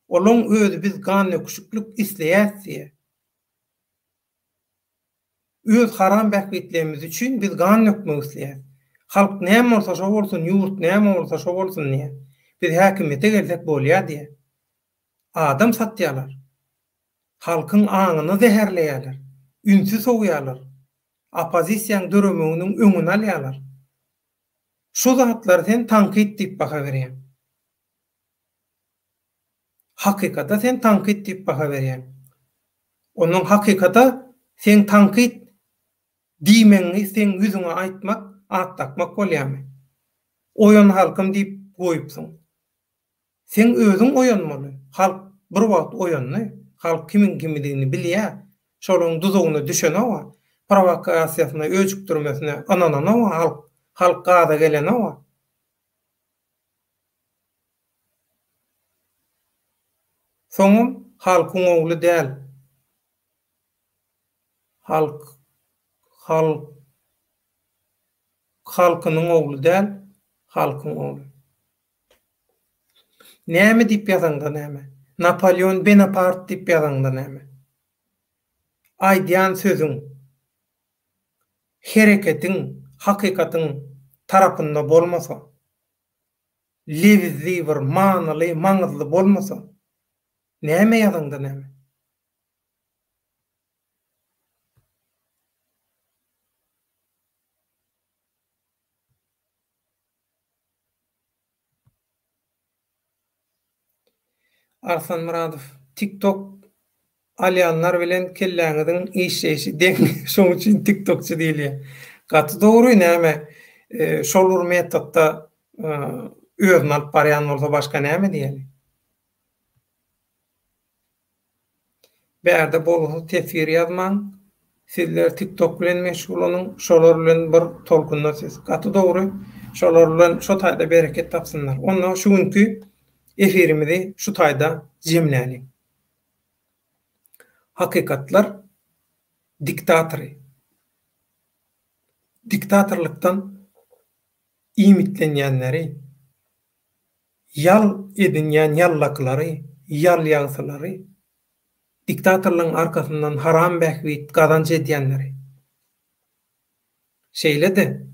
Olaň özi biz gandöküşiklik isleýäs diýýär. Öz haram bähbitlerimiz üçin biz gan dökmek isleýäs. Halk näme bolsa şo bolsun, ýurt näme bolsa şo bolsun diýýär. Biz häkimiýete gelsek bolýar diýýär. Adam satýarlar. Halkyň aňyny zäherleýärler. Ünsi sowýarlar. Oppozisiýaň döremeginiň öňüni alýarlar. Şu zatlary sen tankyt diýip baha berýäň. Hakykata sen tankyt diýip baha berýäň. Onnoň hakykata seň tankyt diýmegiňi seň ýüzüňe aýtmak at dakmak bolýamy? Oýan halkym diýip goýupsyň. Seň özüň oýanmaly. Halk bir wagt oýandy. Halk kimiň kimdigini bilýär. Şolaryň duzagyna düşenoga, prowokasiýasyna, öjükdirmesine ynananoga halk. Halk gaza gelenoga. Soňam halkyň ogly däl. Halk halk halkynyň ogly däl, halkyň ogly. Näme diýip ýazaňda näme? Napoleon Benapart diýip ýazaňda näme? Aýdýan sözüň, hereketiň hakykatyň tarapynda bolmasa, lebizli bir manyly, maňyzly bolmasa, näme ýazaňda näme? Arslan Myradow, TikTok alýanlar bilen kelläňiziň işleýşi deň, şoň üçin tiktokçy diýilýär. Gaty dogry, näme şol bir metodda özüni alyp barýan bolsa başga näme diýeli? Bärde bolgusyz teswir ýazmaň. Sizler tiktok bilen meşgullanyň, şolar bilen bir tolkunda siz. Gaty dogry, şolar bilen şo taýda bereket tapsynlar. Onda şu günki efirimizi şu taýda jemläliň. Hakykatlar diktatory. Diktatorlykdan iýmitlenýänleri Ýal edinýän ýallakylary, ýal-ýagsylary, diktatorlaryň arkasyndan haram bähbit gazanç edýänleri, şeýle-de,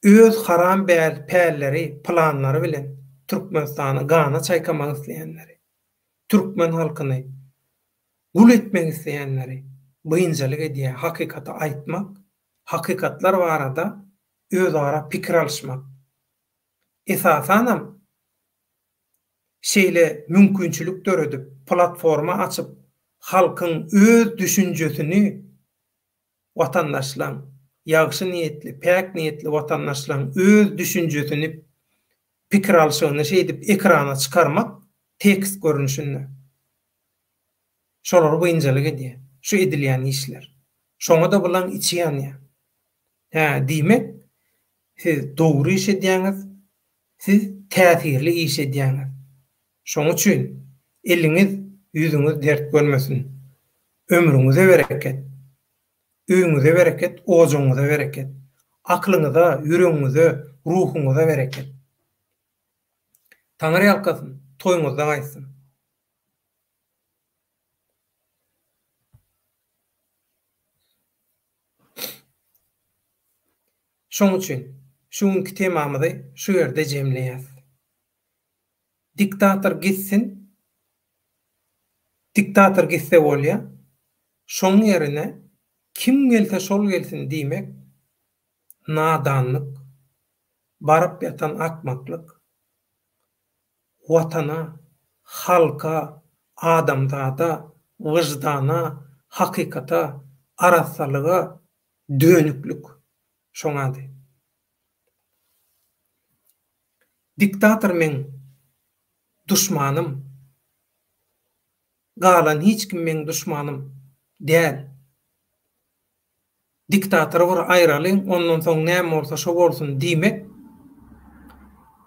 öz haram pälleri, planlary bilen Türkmenistany gana çaýkamak isleýänleri, türkmen halkyny gul etmek isleýänleri biynjalyk edýär, hakykaty aýtmak, hakykatlar barada özara pikir alyşmak. Esasanam, şeýle mümkinçilik döredip, platforma açyp, halkyň öz düşünjesini watandaşlaň, ýagşy niýetli, päk niýetli watandaşlaň öz düşünjesini, pikir alşygyny şeýdip ekrana çykarmak tekst görnüşinde. Şolary biynjalyk edýär, şu edilýän işler. Şoňa-da bulaň içi ýanýar. Hä, diýmek, siz dogry iş edýäňiz, siz täsirli iş edýäňiz. Şoň üçin eliňiz, ýüzüňiz dert görmesin. Ömrüňize bereket. Öýüňize bereket, ojagyňyza bereket. Akylyňyza, ýüregiňize, ruhuňyza bereket. Taňry ýalkasyn, toýuňyzda gaýtsyn. Şoň üçin şu günki temamyzy şu ýerde jemleýäs. Diktator gitsin, diktator gitse bolýa, şoň ýerine kim gelse şol gelsin diýmek nadanlyk, baryp ýatan akmaklyk. Watana, halka, adamzada, wyždana, hakykata, arassalyga dönüklik şoň ady. Diktator meň duşmanym. Galan hiç kim meň duşmanym däl. Diktatory bir aýralyň, ondan soň näme bolsa şo bolsun diýmek,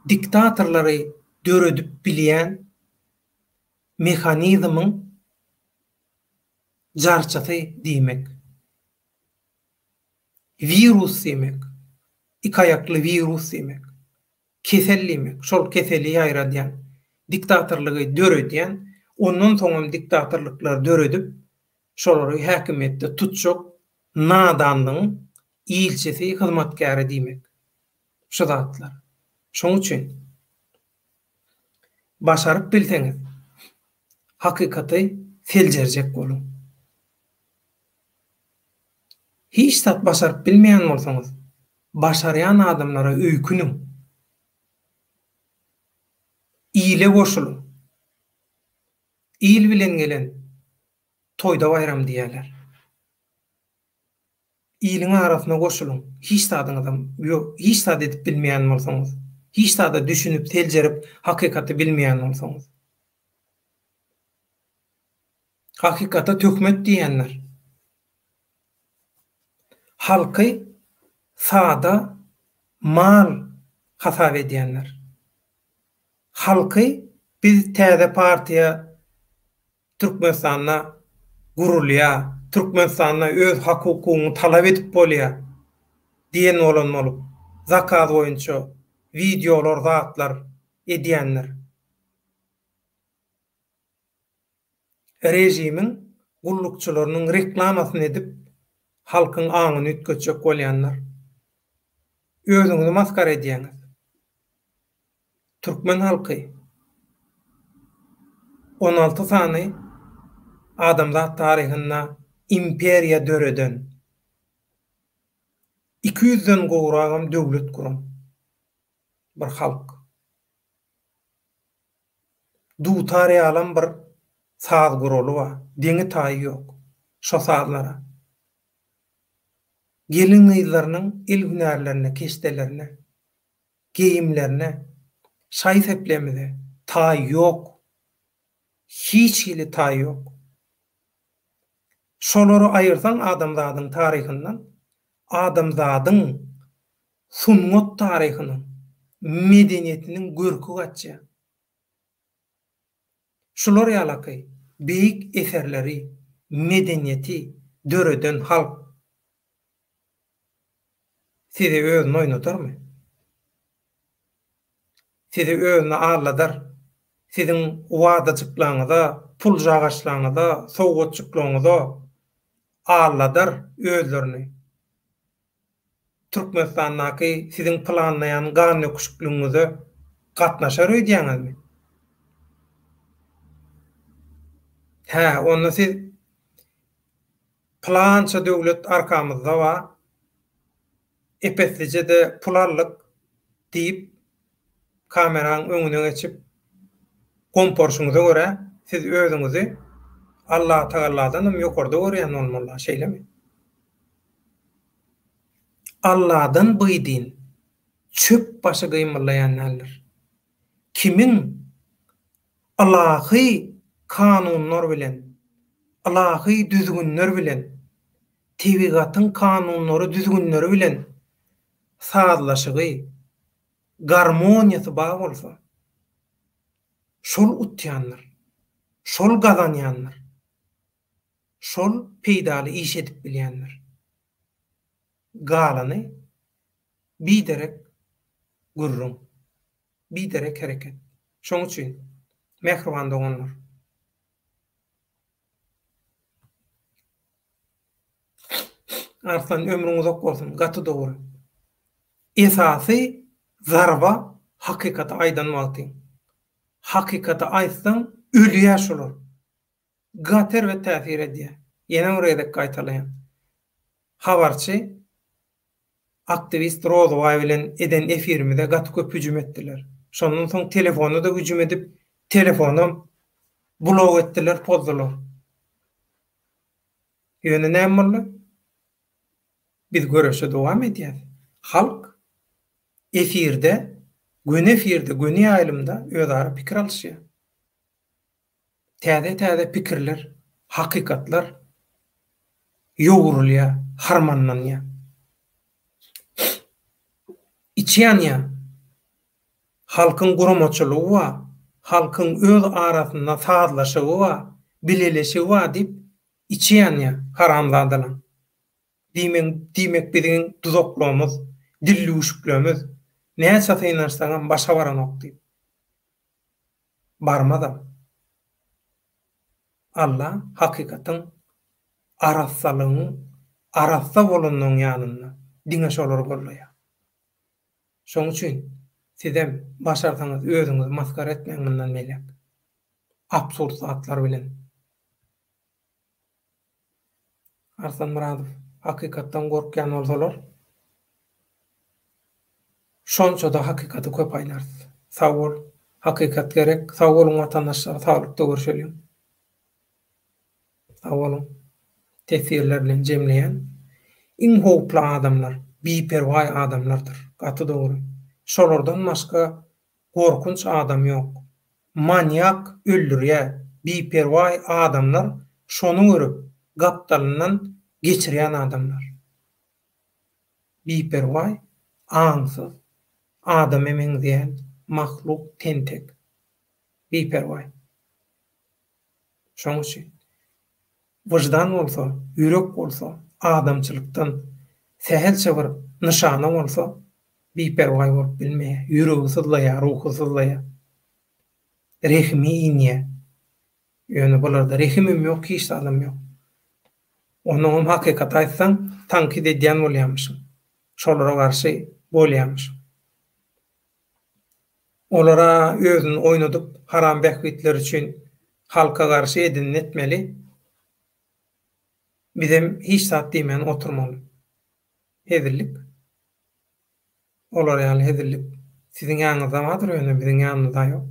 diktatorlary döredip bilýän mehanizmiň jarçysy diýmek. Wirus diýmek, iki aýakly wirus diýmek. Kesel diýmek, şol keseli ýaýradýan, diktatorlygy döredýän, ondan soňam diktatorlyklary döredip, şolary häkimiýetde tutjak nadanlygyň ilçisi, hyzmatkäri diýmek. Şu zatlar. Şoň üçin başaryp bilseňiz, hakykaty seljerjek boluň. Hiç zat başaryp bilmeýän bolsaňyz, başarýan adamlara öýküniň. Ile goşulyň. Il bilen gelen toýda baýram diýýärler. Iliň arasyna goşulyň. Hiç zadyňyzam ýok, hiç zat edip bilmeýän bolsaňyz, hiç zada düşünip, seljerip, hakykaty bilmeýän bolsaňyz. Hakykata töhmet diýýänler. Halky sada mal hasap edýänler. Halky biz täze partiýa Türkmenistanda gurulýa, Türkmenistanda öz hak-hukugyňy talap edip bolýa diýen bolan bolup, zakaz boýunça wideolar zatlar edýänler. Režimiň gullukçylarynyň reklamasyny edip, halkyň aňyny üýtgetjek bolýanlar. Özüňizi masgara edýäňiz. Türkmen halky 16 sany adamzat taryhynda imperiýa döreden, 200 den gowragam döwlet guran bir halk. Dutar ýalam bir saz guraly bar. Deňi-taýy ýok şo sazlara. Gelin-gyzlarynyň el hünärlerine, keşdelerine, geýimlerine, şaý-seplemize taý ýok. Hiç hili taý ýok. Şolary aýyrsaň adamzadyň taryhyndan, adamzadyň sungat taryhynyň, medeniýetiniň görki gaçýar. Şular ýalaky beýik eserleri, medeniýeti döreden halk sizi özüne oýnadarmy? Sizi özüne alladar. Siziň wadajyklaryňyza, puljagaçlaryňyza, sowgatjyklaryňyza alladar özlerini. Türkmenistandaky siziň planlaýan gandöküşikligiňize gatnaşar öýdýäňizmi? Hä, onda siz pylança döwlet arkamyzda bar, ep-eslije-de pul aldyk diýip, kameraň öňüne geçip, gomparşyňyza görä, siz özüňizi Allatagaladanam ýokarda görýän bolmaly, şeýlemi? Alladan bydyn çöp başy gymyldaýan däldir. Kimiň ylahy kanunlar bilen, ylahy düzgünler bilen, tebigatyň kanunlary, düzgünleri bilen sazlaşygy, garmoniýasy bar bolsa, şol utýandyr, şol gazanýandyr. Şol peýdaly iş edip bilýändir. Galany biderek gürrüň, biderek hereket. Şoň üçin, mähriban doganlar, Arslan ömrüň uzak bolsun, gaty dogry. Esasy zarba hakykaty aýdan wagtyň. Hakykaty aýtsaň ölýär şolar. Gaty erbet täsir edýär. Ýene bir gezek gaýtalaýan. Habarçy aktiwist Rozybaý bilen eden efirimize gaty köp hüjüm etdiler. Şondan soň telefona-da hüjüm edip, telefonam blok etdiler, pozdular. Ýöne näme boldy? Biz göreşe dowam edýäs. Halk efirde, göni efirde, göni ýaýlymda özara pikir alyşýar. Täze-täze pikirler, hakykatlar ýogrulýar, harmanlanýar. Içi ýanýar. Halkyň guramaçylygy bar, halkyň öz arasynda sazlaşygy bar, bileleşigi bar diýip, içi ýanýar haramzadalaň. Diýmek, diýmek biziň duzaklarymyz, dillüwşüklerimiz näçe synanyşsaňam başa baranok diýip. Barmazam. Alla hakykatyň, arassalygyň arassa bolanynyň ýanynda diňe şolary gollaýar. Şoň üçin sizem başarsaňyz özüňizi masgara etmäň mundan beýläk. Absurd zatlar bilen. Arslan Myradow, Hakykatdan gorkýan bolsalar, şonça-da hakykaty köp aýdarys. Sag bol. Hakykat gerek. Sag boluň watandaşlar, saglykda görşeliň. Sag boluň. Teswirler bilen jemleýän. Iň howply adamlar, biperwaý adamlardyr. Gaty dogry. Şolardan başga Gorkunç adam ýok. Manýak öldürýär, biperwaý adamlar şony görüp gapdalyndan geçirýän adamlar. Biperwaý, aňsyz, adama meňzeýän mahluk tentek. Biperwaý. Şoň üçin. Wyždan bolsa, ýürek bolsa, adamçylykdan sähelçe bir nyşana bolsa, biperwaý bolup bilmeýär. Ýüregi syzlaýar, ruhy syzlaýar. Rehimi inýär. Ýöne bularda rehimem ýok, hiç zadam ýok. Onnoňam hakykaty aýtsaň, tankyt edýän bolýarmyşyň. Şolara garşy bolýarmyşyň. Olara özüni oýnadyp haram bähbitleri üçin halka garşy edenini etmeli. Bizem hiç zat diýmän oturmaly. Hezillik. Olar ýaly hezillik siziň ýanyňyzda bardyr ýöne biziň ýanymyzda ýok.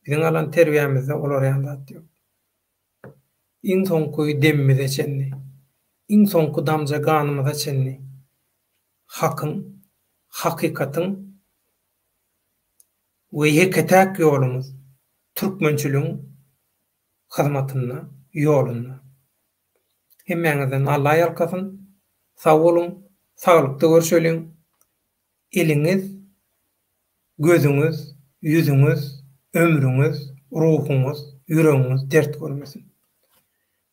Biziň alan terbiýämizde olar ýaly zat ýok. Iň soňky demimize çenli, iň soňky damja ganymyza çenli hakyň, hakykatyň we ýeke-täk ýolumyz türkmençiligiň hyzmatynda, ýolunda. Hemmäňizden Alla ýalkasyn. Sag boluň, saglykda görşeliň. Eliňiz, gözüňiz, ýüzüňiz, ömrüňiz, ruhuňyz, ýüregiňiz dert görmesin.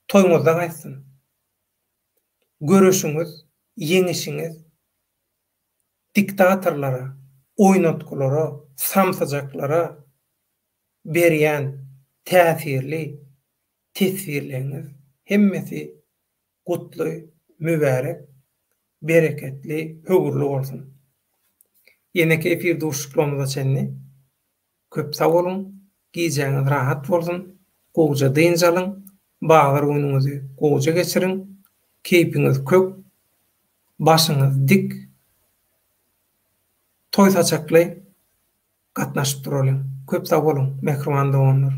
Toýuňyzda gaýtsyn. Göreşiňiz, ýeňişiňiz diktatorlara, oýnatgylara, samsyjaklara berýän täsirli teswirleriňiz hemmesi gutly, mübärek, bereketli, höwürli bolsun. Ýeneki efir duşuşyklarymyza çenli köp sag boluň, gijäňiz rahat bolsun, gowuja dynç alyň, bazar günüňizi gowuja geçiriň, keýpiňiz kök, başyňyz dik, toý saçakly gatnaşyp duralyň. Köp sag boluň, mähriban doganlar!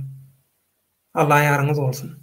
Allah ýaryňyz bolsun!